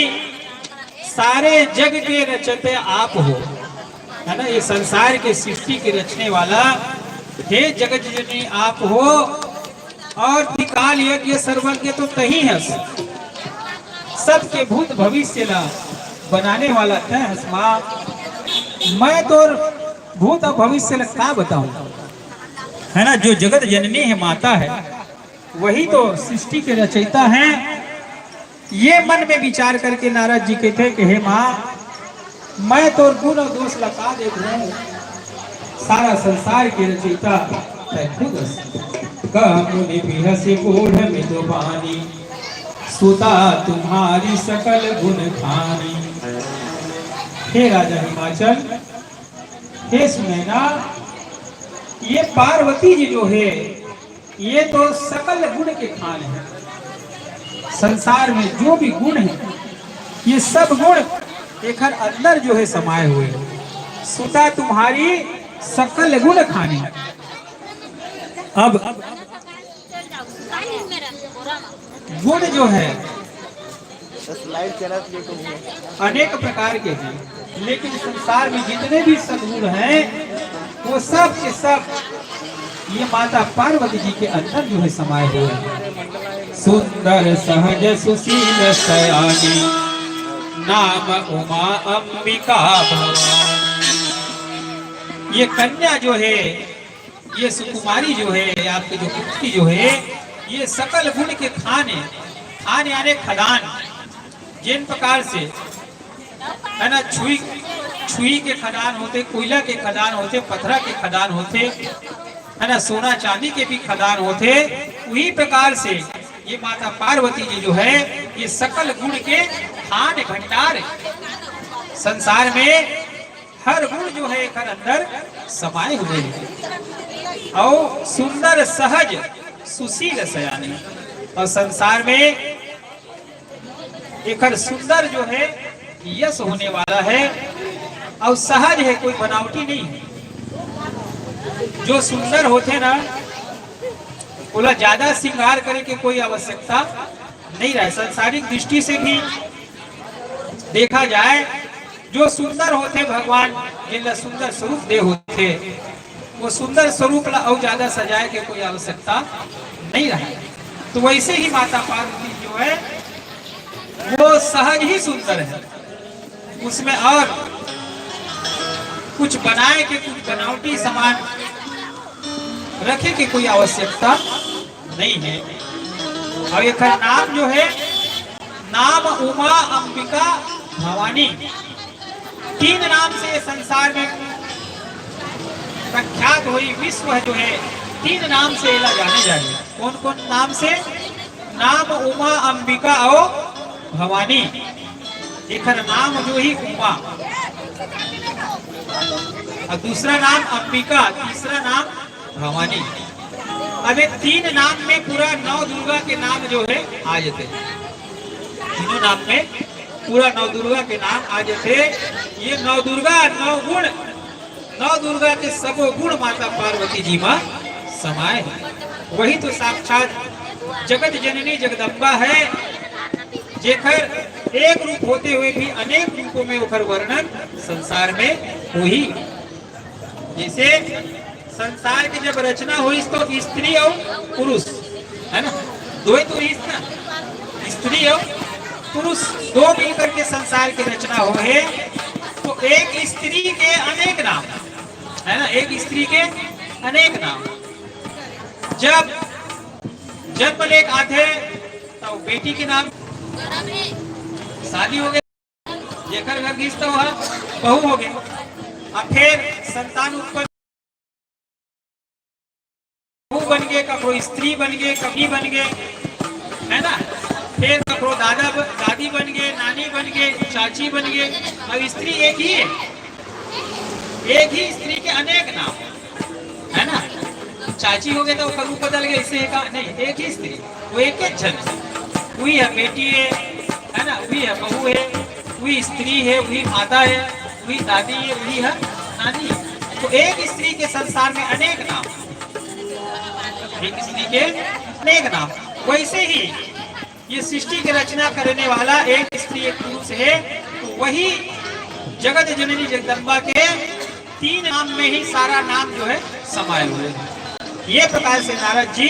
सारे जग के रचते आप हो, है ना, ये संसार के सृष्टि के रचने वाला, हे जगत जननी आप हो, और त्रिकाल यज्ञ सर्वज्ञ तो तही हस, सबके भूत भविष्य ला बनाने वाला तय हस माँ। मैं तो भूत और भविष्य ला का बताऊं, है ना, जो जगत जननी है, माता है, वही तो सृष्टि के रचयिता हैं। ये मन में विचार करके नारद जी कहते कि हे माँ, मैं तोर गुण और दोष ला का देखूं, सारा संसार के रचयिता तय खुद हस। कह मुनि बिहसी गूढ़ मृदु बानी, सुता तुम्हारी सकल गुण खानी। हे राजा हिमाचल, हे सुनैना, ये पार्वती जी जो है, ये तो सकल गुण के खान है। संसार में जो भी गुण है, ये सब गुण एकर अंदर जो है समाए हुए हैं। सुता तुम्हारी सकल गुण खानी। अब गुण जो है, अनेक प्रकार के हैं, लेकिन संसार में जितने भी सद्गुण हैं, वो सब के सब ये माता पार्वती जी के अंदर जो है समाए हुए हैं। सुंदर सहज सुशील सयानी, नाम उमा अंबिका भवानी। ये कन्या जो है, ये सुकुमारी जो है, आपके जो कुंती जो है, ये सकल गुण के खान है। खान यानी खदान, जिन प्रकार से, है ना, छुई, छुई के खदान होथे, कोयला के खदान होथे, पथरा के खदान होथे, है ना, सोना चांदी के भी खदान होथे, उही प्रकार से ये माता पार्वती जी जो है, ये सकल गुण के खान भंडार है। संसार में हर गुण जो है एकर अंदर समाए हुए हैं। और सुंदर सहज सुशील सयानी, और संसार में एकर सुंदर जो है यश होने वाला है, और सहज है, कोई बनावटी नहीं है। जो सुंदर होथे ना, ओला ज्यादा श्रृंगार करे के कोई आवश्यकता नहीं रहे। सांसारिक दृष्टि से भी देखा जाए, जो सुंदर होथे भगवान, जिनला सुंदर स्वरूप दे होथे, वो सुंदर स्वरूप ला अउ ज्यादा सजाए के कोई आवश्यकता नहीं रहे। तो वैसे ही माता पार्वती जो है, वो सहज ही सुंदर है, उसमें और कुछ बनाए के, कुछ बनावटी सामान रखे के कोई आवश्यकता नहीं है। और एकर नाम जो है, नाम उमा अंबिका भवानी, तीन नाम से संसार में प्रख्यात होई। विश्व जो है, तीन नाम से एला जाने जाही। कौन कौन नाम से? नाम उमा अंबिका और भवानी। एकर नाम जो ही उमा, और दूसरा नाम अंबिका, तीसरा नाम भवानी। अब ये तीन नाम में पूरा नौ दुर्गा के नाम जो है आ जाते हैं। तीनों नाम में पूरा नौ दुर्गा के नाम आ जाते हैं। ये नौ दुर्गा, नौ गुण, नौ दुर्गा के सबो गुण माता पार्वती जी मा समाए हैं। वही तो साक्षात जगत जननी जगदम्बा है, जेकर एक रूप होते हुए भी अनेक रूपों में ओकर वर्णन संसार में होही। जैसे संसार की जब रचना होइस तो स्त्री और पुरुष, है ना, दो ही तो होइस ना, स्त्री और पुरुष दो मिलकर के संसार की रचना होहे। तो एक स्त्री के अनेक नाम, है ना, एक स्त्री के अनेक नाम। जब जन्म लेके आथे तो बेटी के नाम, शादी हो गया, जेकर घर गिस त ओहा बहू हो गे। अब फिर संतान उत्पन्न, बहू बन गे, ककरो स्त्री बन गे, कभी बन गे, है ना? फिर ककरो दादा ब-, दादी बन गे, नानी बन गे, चाची बन गे। अब स्त्री एक ही है, एक ही स्त्री के अनेक नाम, है ना? चाची हो गे त ओकर रूप बदल गे, ऐसे है का? नहीं, एक ही स्त्री, वो एक ही झन, वही है बेटी है, है ना? वही है बहू है, वही स्त्री है, वही माता है, वही दादी है, वही है नानी है। तो एक स्त्री के संसार में अनेक नाम, एक स्त्री के अनेक नाम। वैसे ही ये सृष्टि के रचना करने वाला एक स्त्री एक पुरुष है, तो वही जगत जननी जगदम्बा के तीन नाम में ही सारा नाम जो है समाये हुए हैं। ये प्रकार से नारद जी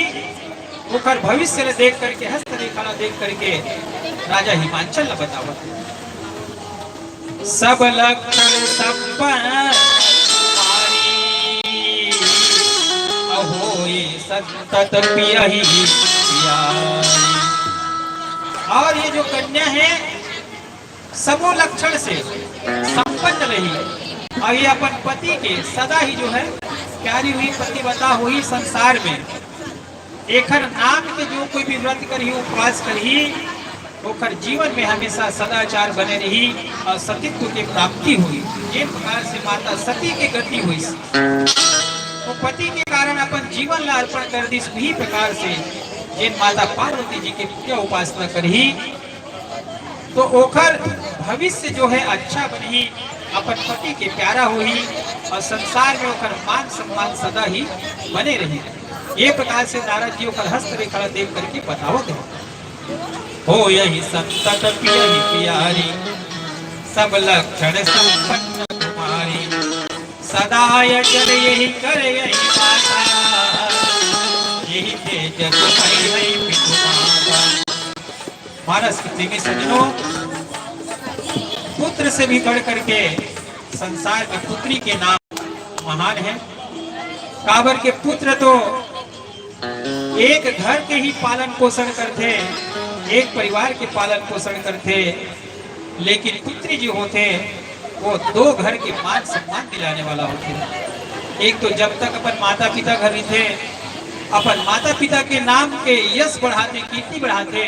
ओकर भविष्य ल देख करके, हस्तरेखा ल देख करके राजा हिमांचल ल बतावत हे। सब लक्षण संपन्न नारी, अहोई संतत पियहि प्यारी। और ये जो कन्या है, सबो लक्षण से संपन्न रही, और ये अपन पति के सदा ही जो है प्यारी हुई, पतिव्रता हुई संसार में। एखर नाम के जो कोई भी व्रत करही, उपवास करही, ओखर जीवन में हमेशा सदाचार बने रही और सतीत्व के प्राप्ति होही। जेन प्रकार से माता सती के गति होइस, वो पति के कारण अपन जीवन ला अर्पण कर दिस, वही प्रकार से जेन माता पार्वती जी के पूजा उपासना करही, तो ओखर भविष्य जो है अच्छा बनही, अपन पति के प्यारा होही और संसार में ओखर मान सम्मान सदा ही बने रही। ये प्रकार से नारद जी ओखर हस्तरेखा देख करके बतावत हे। होयहि संतत पियहि प्यारी, सब लक्षण संपन्न कुमारी। सदा अचल यहि कर यहि माता, यहि तेजस महि है पितु माता। मानस के प्रेमी सज्जनों, पुत्र से भी बढ़ करके संसार में पुत्री के नाम महान है। काबर के पुत्र तो एक घर के ही पालन पोषण करथे, एक परिवार के पालन पोषण करथे, लेकिन पुत्री जो होथे, वो दो घर के मान सम्मान दिलाने वाला होथे। एक तो जब तक अपन माता पिता घर रहिथे, अपन माता पिता के नाम के यश बढ़ाथे, कीर्ति बढ़ाथे,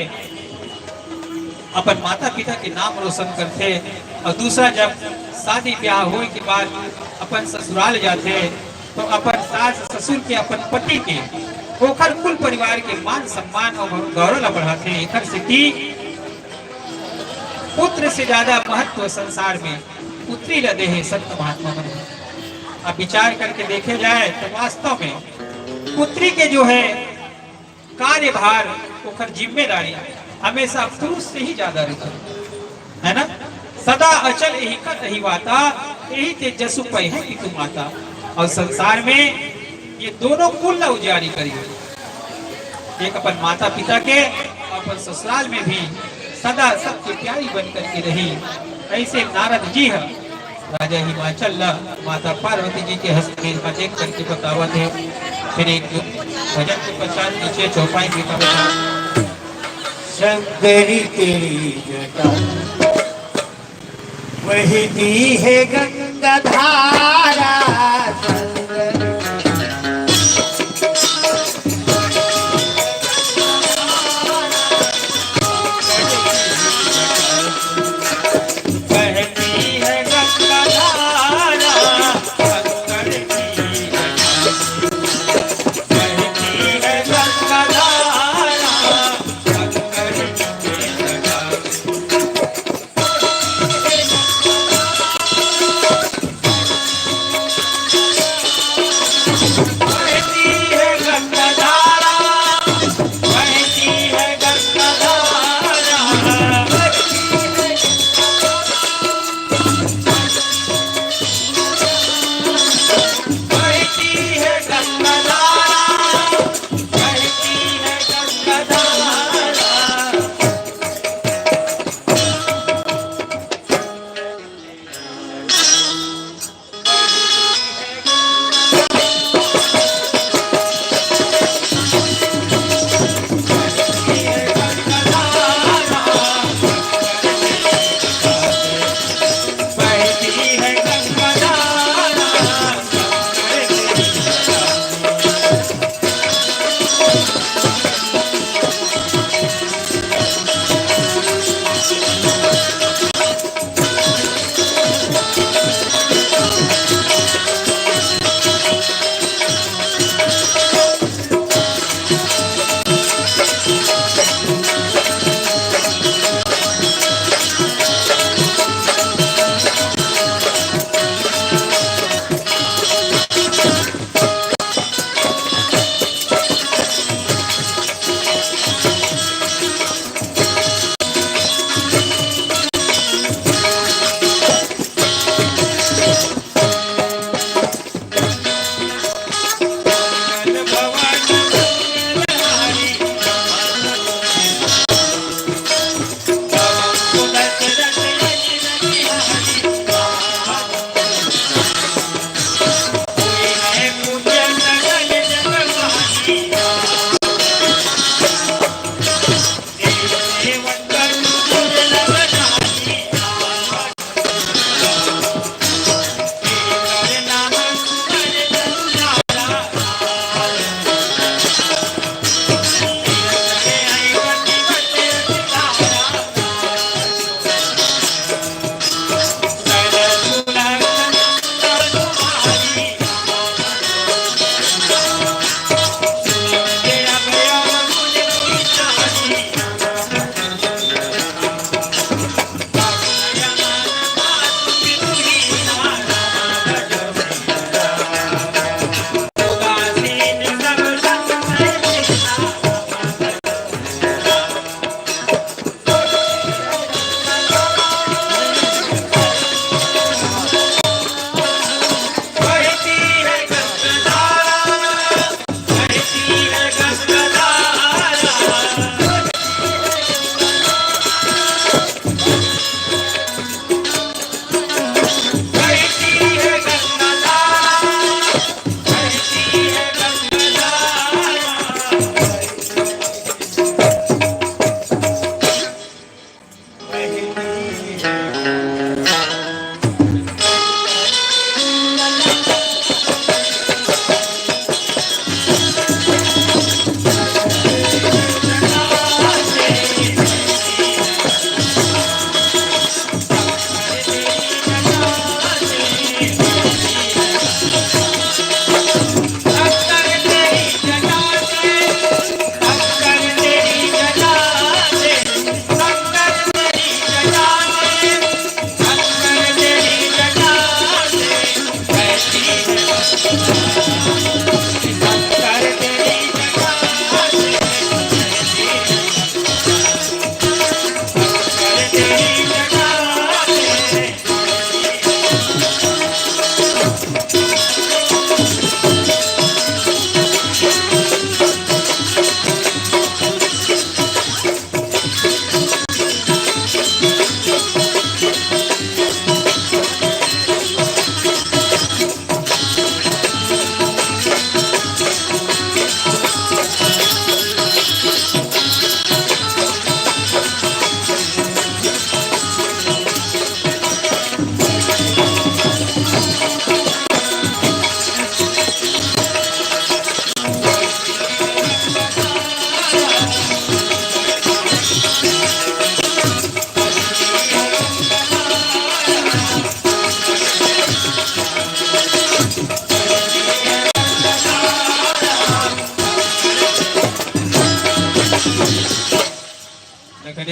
अपन माता पिता के नाम रोशन करथे, और दूसरा जब शादी ब्याह होए के बाद अपन ससुराल जाथे, तो अपन सास ससुर के, अपन पति के, ओखर कुल परिवार के मान सम्मान और गौरव ला बढ़ाथे। एखर सेती पुत्र से ज्यादा महत्व संसार में पुत्री ला देहे संत महात्मा मन। अब विचार करके देखे जाए तो वास्तव में पुत्री के जो है कार्यभार, ओखर जिम्मेदारी हमेशा पुरुष से ही ज्यादा रहिथे, है ना? सदा अचल यहि कर रही वाता, यहि ते जसु पै है पितु माता। और संसार में ये दोनों कुल ला उजियारी करी, एक अपन माता पिता के, अपन ससुराल में भी सदा सबके प्यारी बन करके रही। ऐसे नारद जी ह राजा हिमाचल ला माता पार्वती जी के हस्तरेखा देख करके बतावत हे। फिर एक भजन के पश्चात नीचे चौपाई में का बता। शंकरी तेरी जटा बहती है गंगा धारा।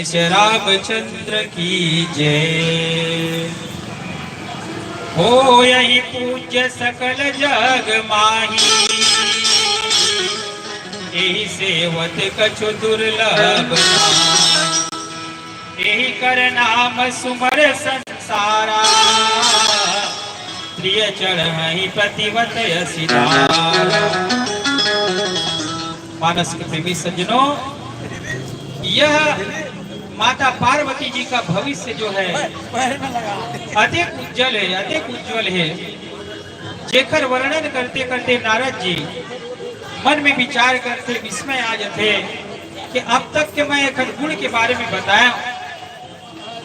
श्री रामचंद्र की जय। हो यही पूज्य सकल जग माही, यही सेवत कछु दुर्लभ पाही। यही कर नाम सुमर संसारा, प्रिय चढ़ही पतिवत यश धारा। मानस के प्रेमी सज्जनों, यह माता पार्वती जी का भविष्य जो है, अधिक उज्जवल है, अधिक उज्जवल है। जेकर वर्णन करते करते नारद जी मन में विचार करते, विस्मय आ जाते कि अब तक के मैं एकर गुण के बारे में बताया,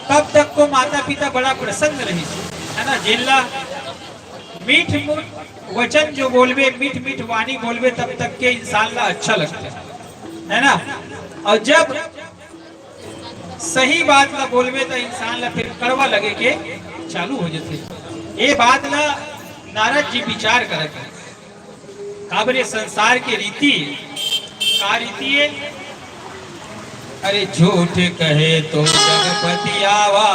तब तक को माता पिता बड़ा प्रसन्न रही, है ना। जेला मीठ मीठ वचन जो बोलबे, मीठ मीठ वाणी बोलबे, तब तक के इंसान ला अच्छा लगता है, है ना। और जब सही बात ला बोलबे, तो इंसान ला फिर कड़वा लगे के चालू हो जाते। ये बात ला नारद जी विचार करत है। काबर ये संसार के रीति, का रीति है? अरे, झूठ कहे तो जगपति आवा,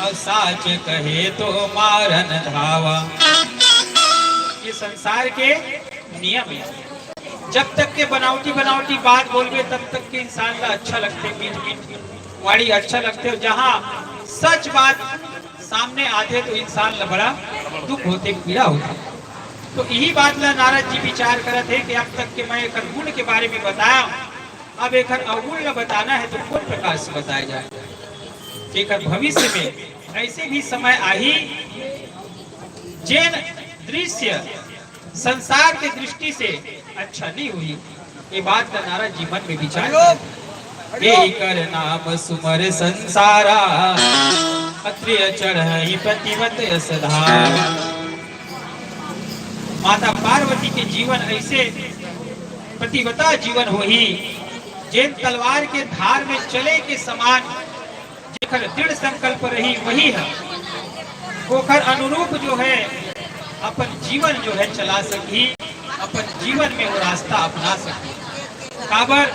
और साच कहे तो मारन धावा। ये संसार के नियम है। जब तक के बनावटी बनावटी बात बोलबे, तब तक के इंसान ला अच्छा लगते, मीठ मीठ वाणी अच्छा लगते। और जहाँ सच बात सामने आते, तो इंसान ला बड़ा दुख होते, पीड़ा होते। तो यही बात ला नारद जी विचार करत है कि अब तक के मैं एकर गुण के बारे में बताया, अब एकर अवगुण ला बताना है, तो कौन प्रकार से बताया जाए? एकर भविष्य में ऐसे भी समय आही, जेन दृश्य संसार के दृष्टि से अच्छा नहीं हुई। ये बात का नारद जी मन में विचार करे। यही कर नाम सुमर संसारा, अत्रिय चढ़ही पतिवत यश धारा। माता पार्वती के जीवन ऐसे पतिव्रता जीवन होही, जेन तलवार के धार में चले के समान जेकर दृढ़ संकल्प रही, वही है, ओकर अनुरूप जो है अपन जीवन जो है चला सकी, अपन जीवन में वो रास्ता अपना सकी। काबर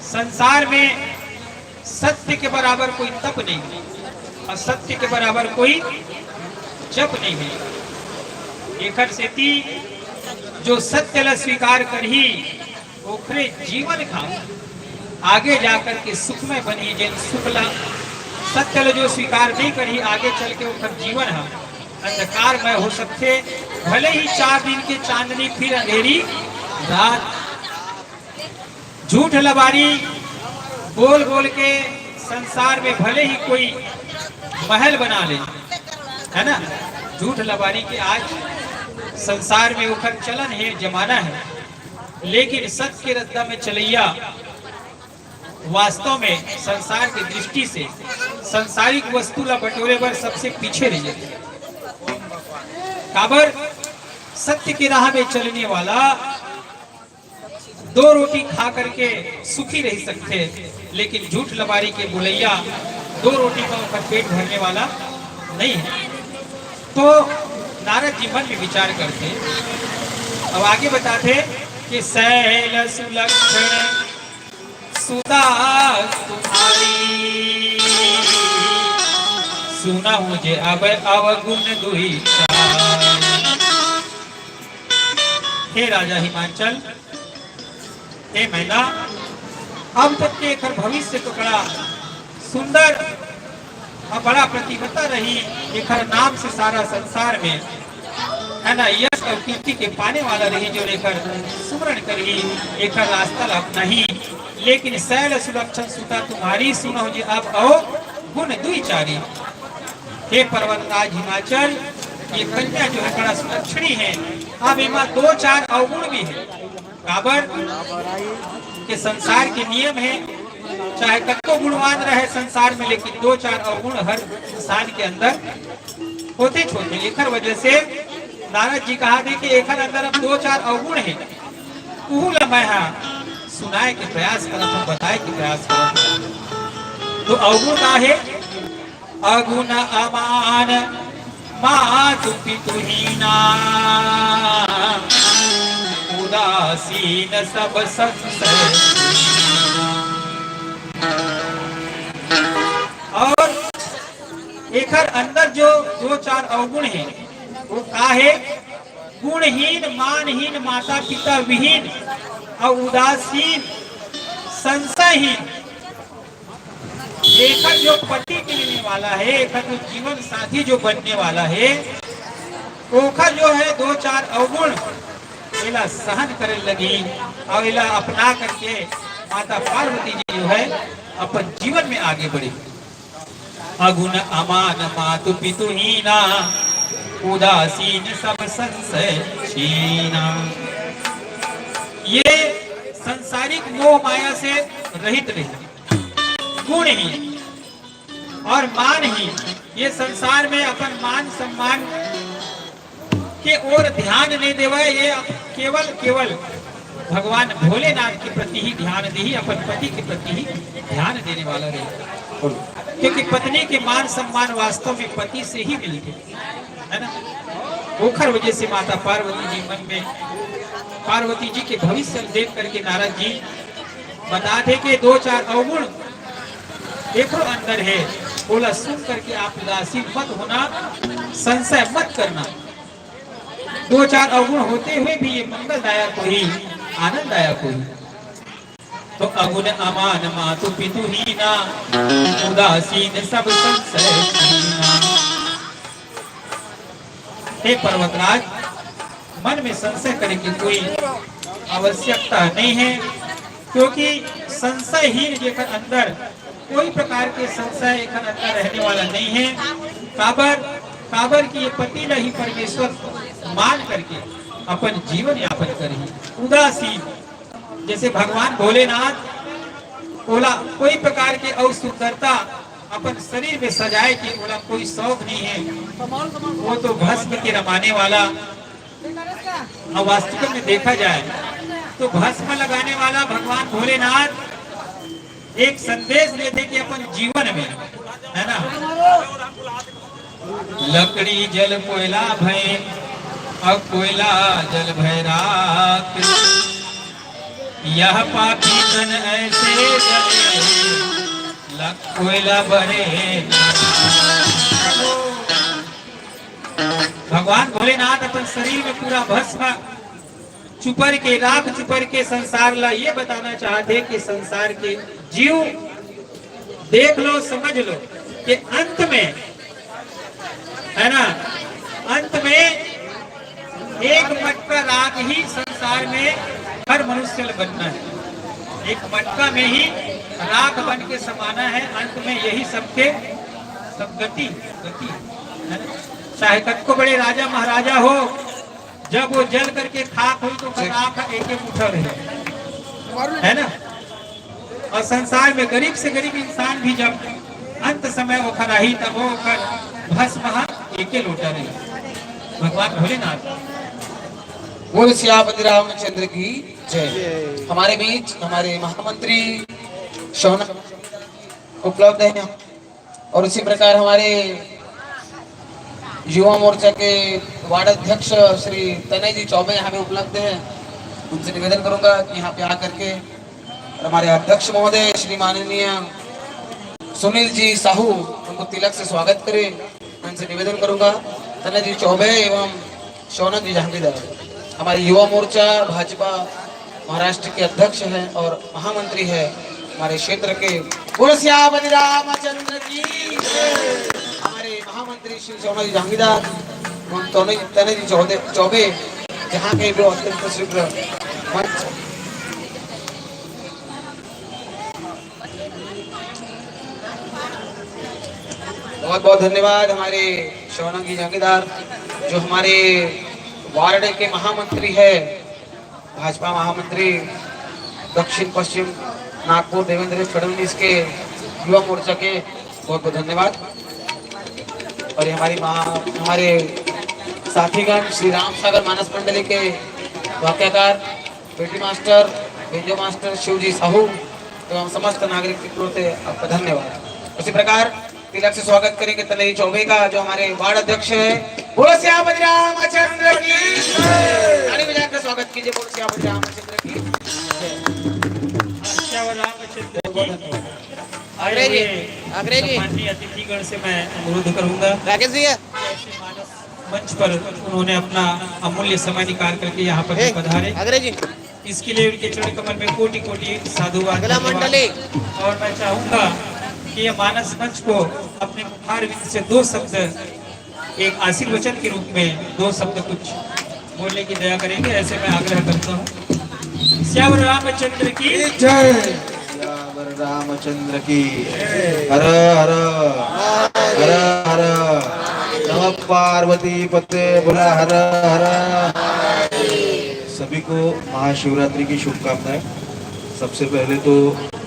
संसार में सत्य के बराबर कोई तप नहीं है और सत्य के बराबर कोई जप नहीं है। एकर सेती जो सत्य ला स्वीकार करही, ओखरे जीवन का आगे जाकर के सुखमय बनही। जेन सुख ला, सत्य ला जो स्वीकार नहीं करही, आगे चल के ओखर जीवन ह अंधकारमय हो सकथे। भले ही चार दिन के चांदनी, फिर अंधेरी रात। झूठ लबारी बोल बोल के संसार में भले ही कोई महल बना ले, है ना, झूठ लबारी के आज संसार में ओखर चलन है, जमाना है, लेकिन सत्य के रस्ता में चलैया वास्तव में संसार की दृष्टि से सांसारिक वस्तु ला बटोरे बर सबसे पीछे रह जाथे। काबर सत्य के राह में चलने वाला दो रोटी खा करके सुखी रह सकथे, लेकिन झूठ लबारी के बोलैया दो रोटी का ओकर पेट भरने वाला नहीं है। तो नारद जी मन में विचार करथे, अब आगे बताथे कि सैल सुलक्षण सुता तुम्हारी, सुनहु जे अब अवगुण दुई चार। हे राजा हिमाचल, हे मैना, अब तक के एकर भविष्य तो बड़ा सुंदर अउ बड़ा पतिव्रता रही, एकर नाम से सारा संसार में, है ना, यश अउ कीर्ति के पाने वाला रही, जो एकर सुमरन करही, एकर रास्ता ला अपनाही। लेकिन सैल सुलक्षण सुता तुम्हारी, सुनहु जे अब अवगुण दुई चारी। हे पर्वतराज हिमाचल, ये कन्या जो है बड़ा सुलक्षणी है, अब एमा दो चार अवगुण भी है। काबर के संसार के नियम है, चाहे कतको गुणवान रहे संसार में, लेकिन दो चार अवगुण हर इंसान के अंदर होते होते। एकर वजह से नारद जी कहा थे कि एकर अंदर अब दो चार अवगुण है, उहू ला मैं हा सुनाए के प्रयास करत हूँ, बताए के प्रयास करत हूँ। तो अवगुण का है? अगुण अमान मातु पितु हीना, उदासीन सब संशय। एकर अंदर जो दो चार अवगुण हे, वो का हे? गुणहीन, मानहीन, माता पिता विहीन और उदासीन, संशयहीन। एकर जो पति मिलने वाला हे, एकर जो जीवन साथी जो बनने वाला हे, ओकर जो हे दो चार अवगुण, एला सहन करे लगही और एला अपना करके माता पार्वती जी जो हे अपन जीवन में आगे बढ़े। अगुण अमान मातु पितु हीना, उदासीन सब संशय छीना। ये सांसारिक मोह माया से रहित रहे, गुणहीन और मानहीन, ये संसार में अपन मान सम्मान के ओर ध्यान नहीं देवे, ये केवल, केवल भगवान भोलेनाथ के प्रति ही ध्यान दे, अपन पति के प्रति ही ध्यान देने वाला रहे, क्योंकि पत्नी के मान सम्मान वास्तव में पति से ही मिलते, है ना? ओखर वजह से माता पार्वती जी मन में, पार्वती जी के भविष्य देख करके नारद जी बता थे कि दो चार अवगुण देखो अंदर है, बोला सुन करके आप उदासीन मत होना, संशय मत करना। दो चार अवगुण होते हुए भी ये मंगलदायक होही, आनंददायक होही। तो अगुण अमान मातु पितु हीना, उदासीन सब संशय छीना। हे पर्वतराज, मन में संशय करे की कोई आवश्यकता नहीं है, क्योंकि संशयहीन जेकर अंदर कोई प्रकार के संशय एकर अंदर रहने वाला नहीं है। काबर, काबर कि ये पति ला ही परमेश्वर मान करके अपन जीवन यापन करही। उदासीन, जैसे भगवान भोलेनाथ ओला कोई प्रकार के अउ सुंदरता अपन शरीर में सजाए के ओला कोई शौक नहीं है, वो तो भस्म के रमाने वाला। अब वास्तविक में देखा जाए तो भस्म लगाने वाला भगवान भोलेनाथ एक संदेश देते कि अपन जीवन में, है ना, लकड़ी जल कोयला भय, अब कोयला जल भय राख, यह पापी तन ऐसे जले, लक कोयला बरे। भगवान भोलेनाथ अपन शरीर में पूरा भस्म चुपर के, राख चुपर के संसार ला ये बताना चाहते कि संसार के जीव देख लो, समझ लो कि अंत में, है ना, अंत में एक मटका राख ही संसार में हर मनुष्य ला बनना है। एक मटका में ही राख बन के समाना है। अंत में यही सबके सब गति, गति, है ना? चाहे कतको बड़े राजा महाराजा हो, जब वो जल करके खाक होई तो ओकर राख एक एक मुठा रही, है ना? और संसार में गरीब से गरीब इंसान भी जब अंत समय ओखर आही, तब वो ओकर भस्म ह एके लोटा रही। भगवान भोलेनाथ। बोल सियापति रामचंद्र की जय। हमारे बीच हमारे महामंत्री शौनक उपलब्ध हैं और उसी प्रकार हमारे युवा मोर्चा के वार्ड अध्यक्ष श्री तनय जी चौबे यहाँ पे उपलब्ध हैं। उनसे निवेदन करूंगा कि यहाँ पे आकर के और हमारे अध्यक्ष महोदय श्री माननीय सुनील जी साहू उनको तिलक से स्वागत करें। उनसे निवेदन करूंगा, तनय जी चौबे एवं शौनक जी जहांगीरदार हमारे युवा मोर्चा भाजपा महाराष्ट्र के अध्यक्ष हैं और महामंत्री है हमारे क्षेत्र के। बोलो सियापति रामचंद्र की। हमारे महामंत्री श्री शौनक जी जहांगीरदार, उन तनय, तनय जी चौबे, चौबे, जहाँ के वो अत्यंत शीघ्र मंच। बहुत बहुत धन्यवाद हमारे शौनक जी जहांगीरदार, जो हमारे वार्ड के महामंत्री है, भाजपा महामंत्री दक्षिण पश्चिम नागपुर देवेंद्र फडणवीस के युवा मोर्चा के, बहुत बहुत धन्यवाद। और ये हमारी महा-, हमारे साथीगण श्री राम सागर मानस मंडली के वाक्यकार, बेटी मास्टर, बेंजो मास्टर शिवजी साहू एवं समस्त नागरिक मित्रों से आपका धन्यवाद। उसी प्रकार तिलक से स्वागत करेंगे तनय चौबे का, जो हमारे वार्ड अध्यक्ष है। बोलो सियापति रामचंद्र की। ताली बजाकर स्वागत कीजिए। बोलो सियापति रामचंद्र की। सियावर रामचंद्र की। आए हुए अंग्रेजी। सम्माननीय अतिथिगण से मैं अनुरोध करूंगा, राकेश जी है। ऐसे मानस मंच पर उन्होंने अपना अमूल्य समय निकाल करके यहाँ पर ए, पधारे। अंग्रेजी। इसके लिए उनके चरण कमल में कोटि कोटि साधुवाद, अगला धन्यवाद। मंडली। और मैं चाहूंगा कि ये मानस मंच को अपने मुखारविंद से दो शब्द एक आशीर्वचन के रूप में दो शब्द कुछ बोलने की दया करेंगे, ऐसे मैं आग्रह करता हूँ। सियावर रामचंद्र की जय। सियावर रामचंद्र की। हर हर हर हर नमः पार्वती पते बोला हर हर। सभी को महाशिवरात्रि की शुभकामनाएं। सबसे पहले तो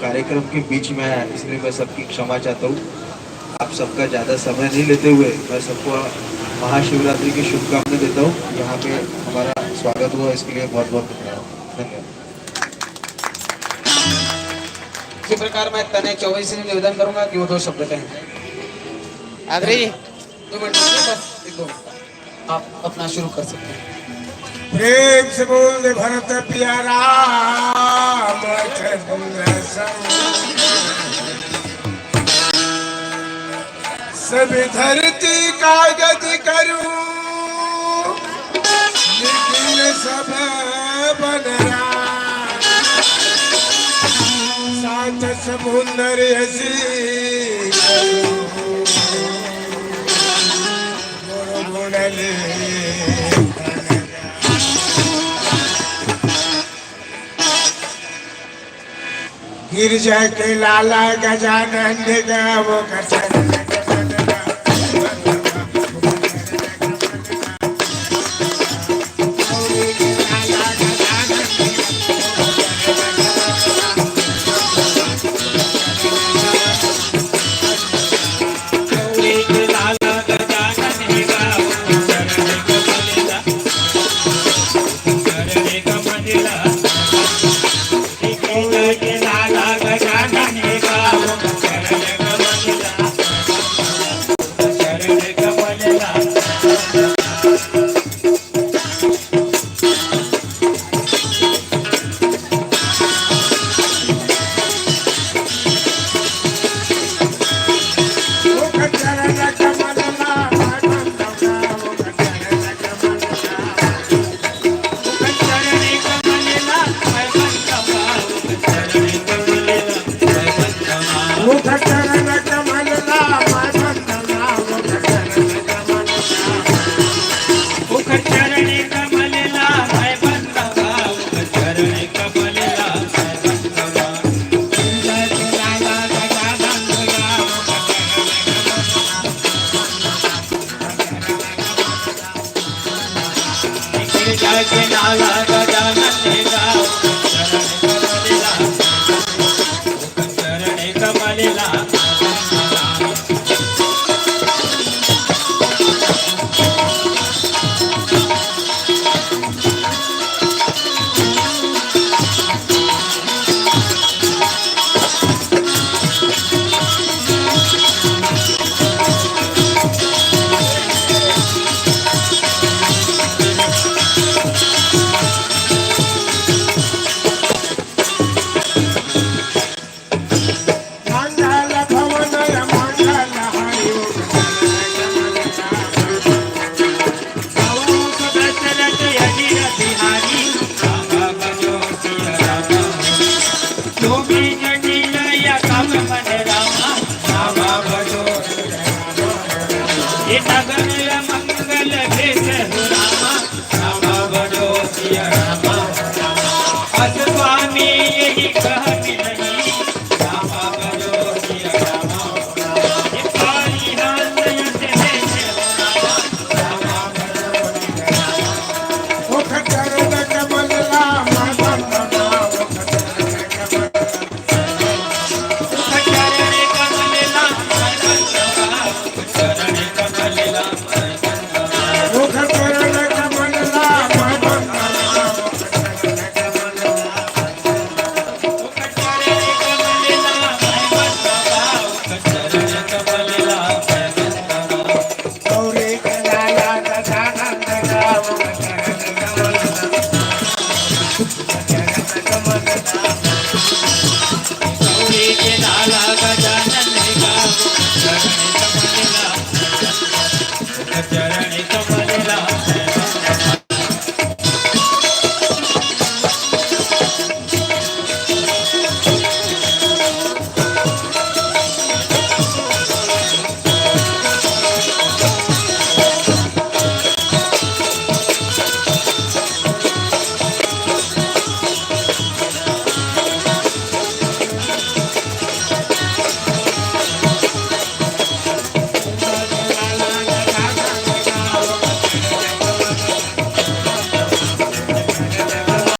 कार्यक्रम के बीच में आया, इसलिए मैं सबकी क्षमा चाहता हूँ। आप सबका ज़्यादा समय नहीं लेते हुए मैं सबको महाशिवरात्रि की शुभकामनाएं देता हूँ। यहाँ पे हमारा स्वागत हुआ, इसके लिए बहुत बहुत धन्यवाद। धन्यवाद। इसी प्रकार मैं तनय चौबे से निवेदन करूंगा कि वो दो शब्द कहें। आगरे जी। दो मिनट रुकिए, बस एक दो मिनट। आप अपना शुरू कर सकते हैं। प्रेम से बोल दे भरत प्यारा सब धरती कागज करूं, लेकिन सब बनरा सात समुंदर ऐसी करूं। गुरु गुणले गिरजा के लाला गजानंद गावो।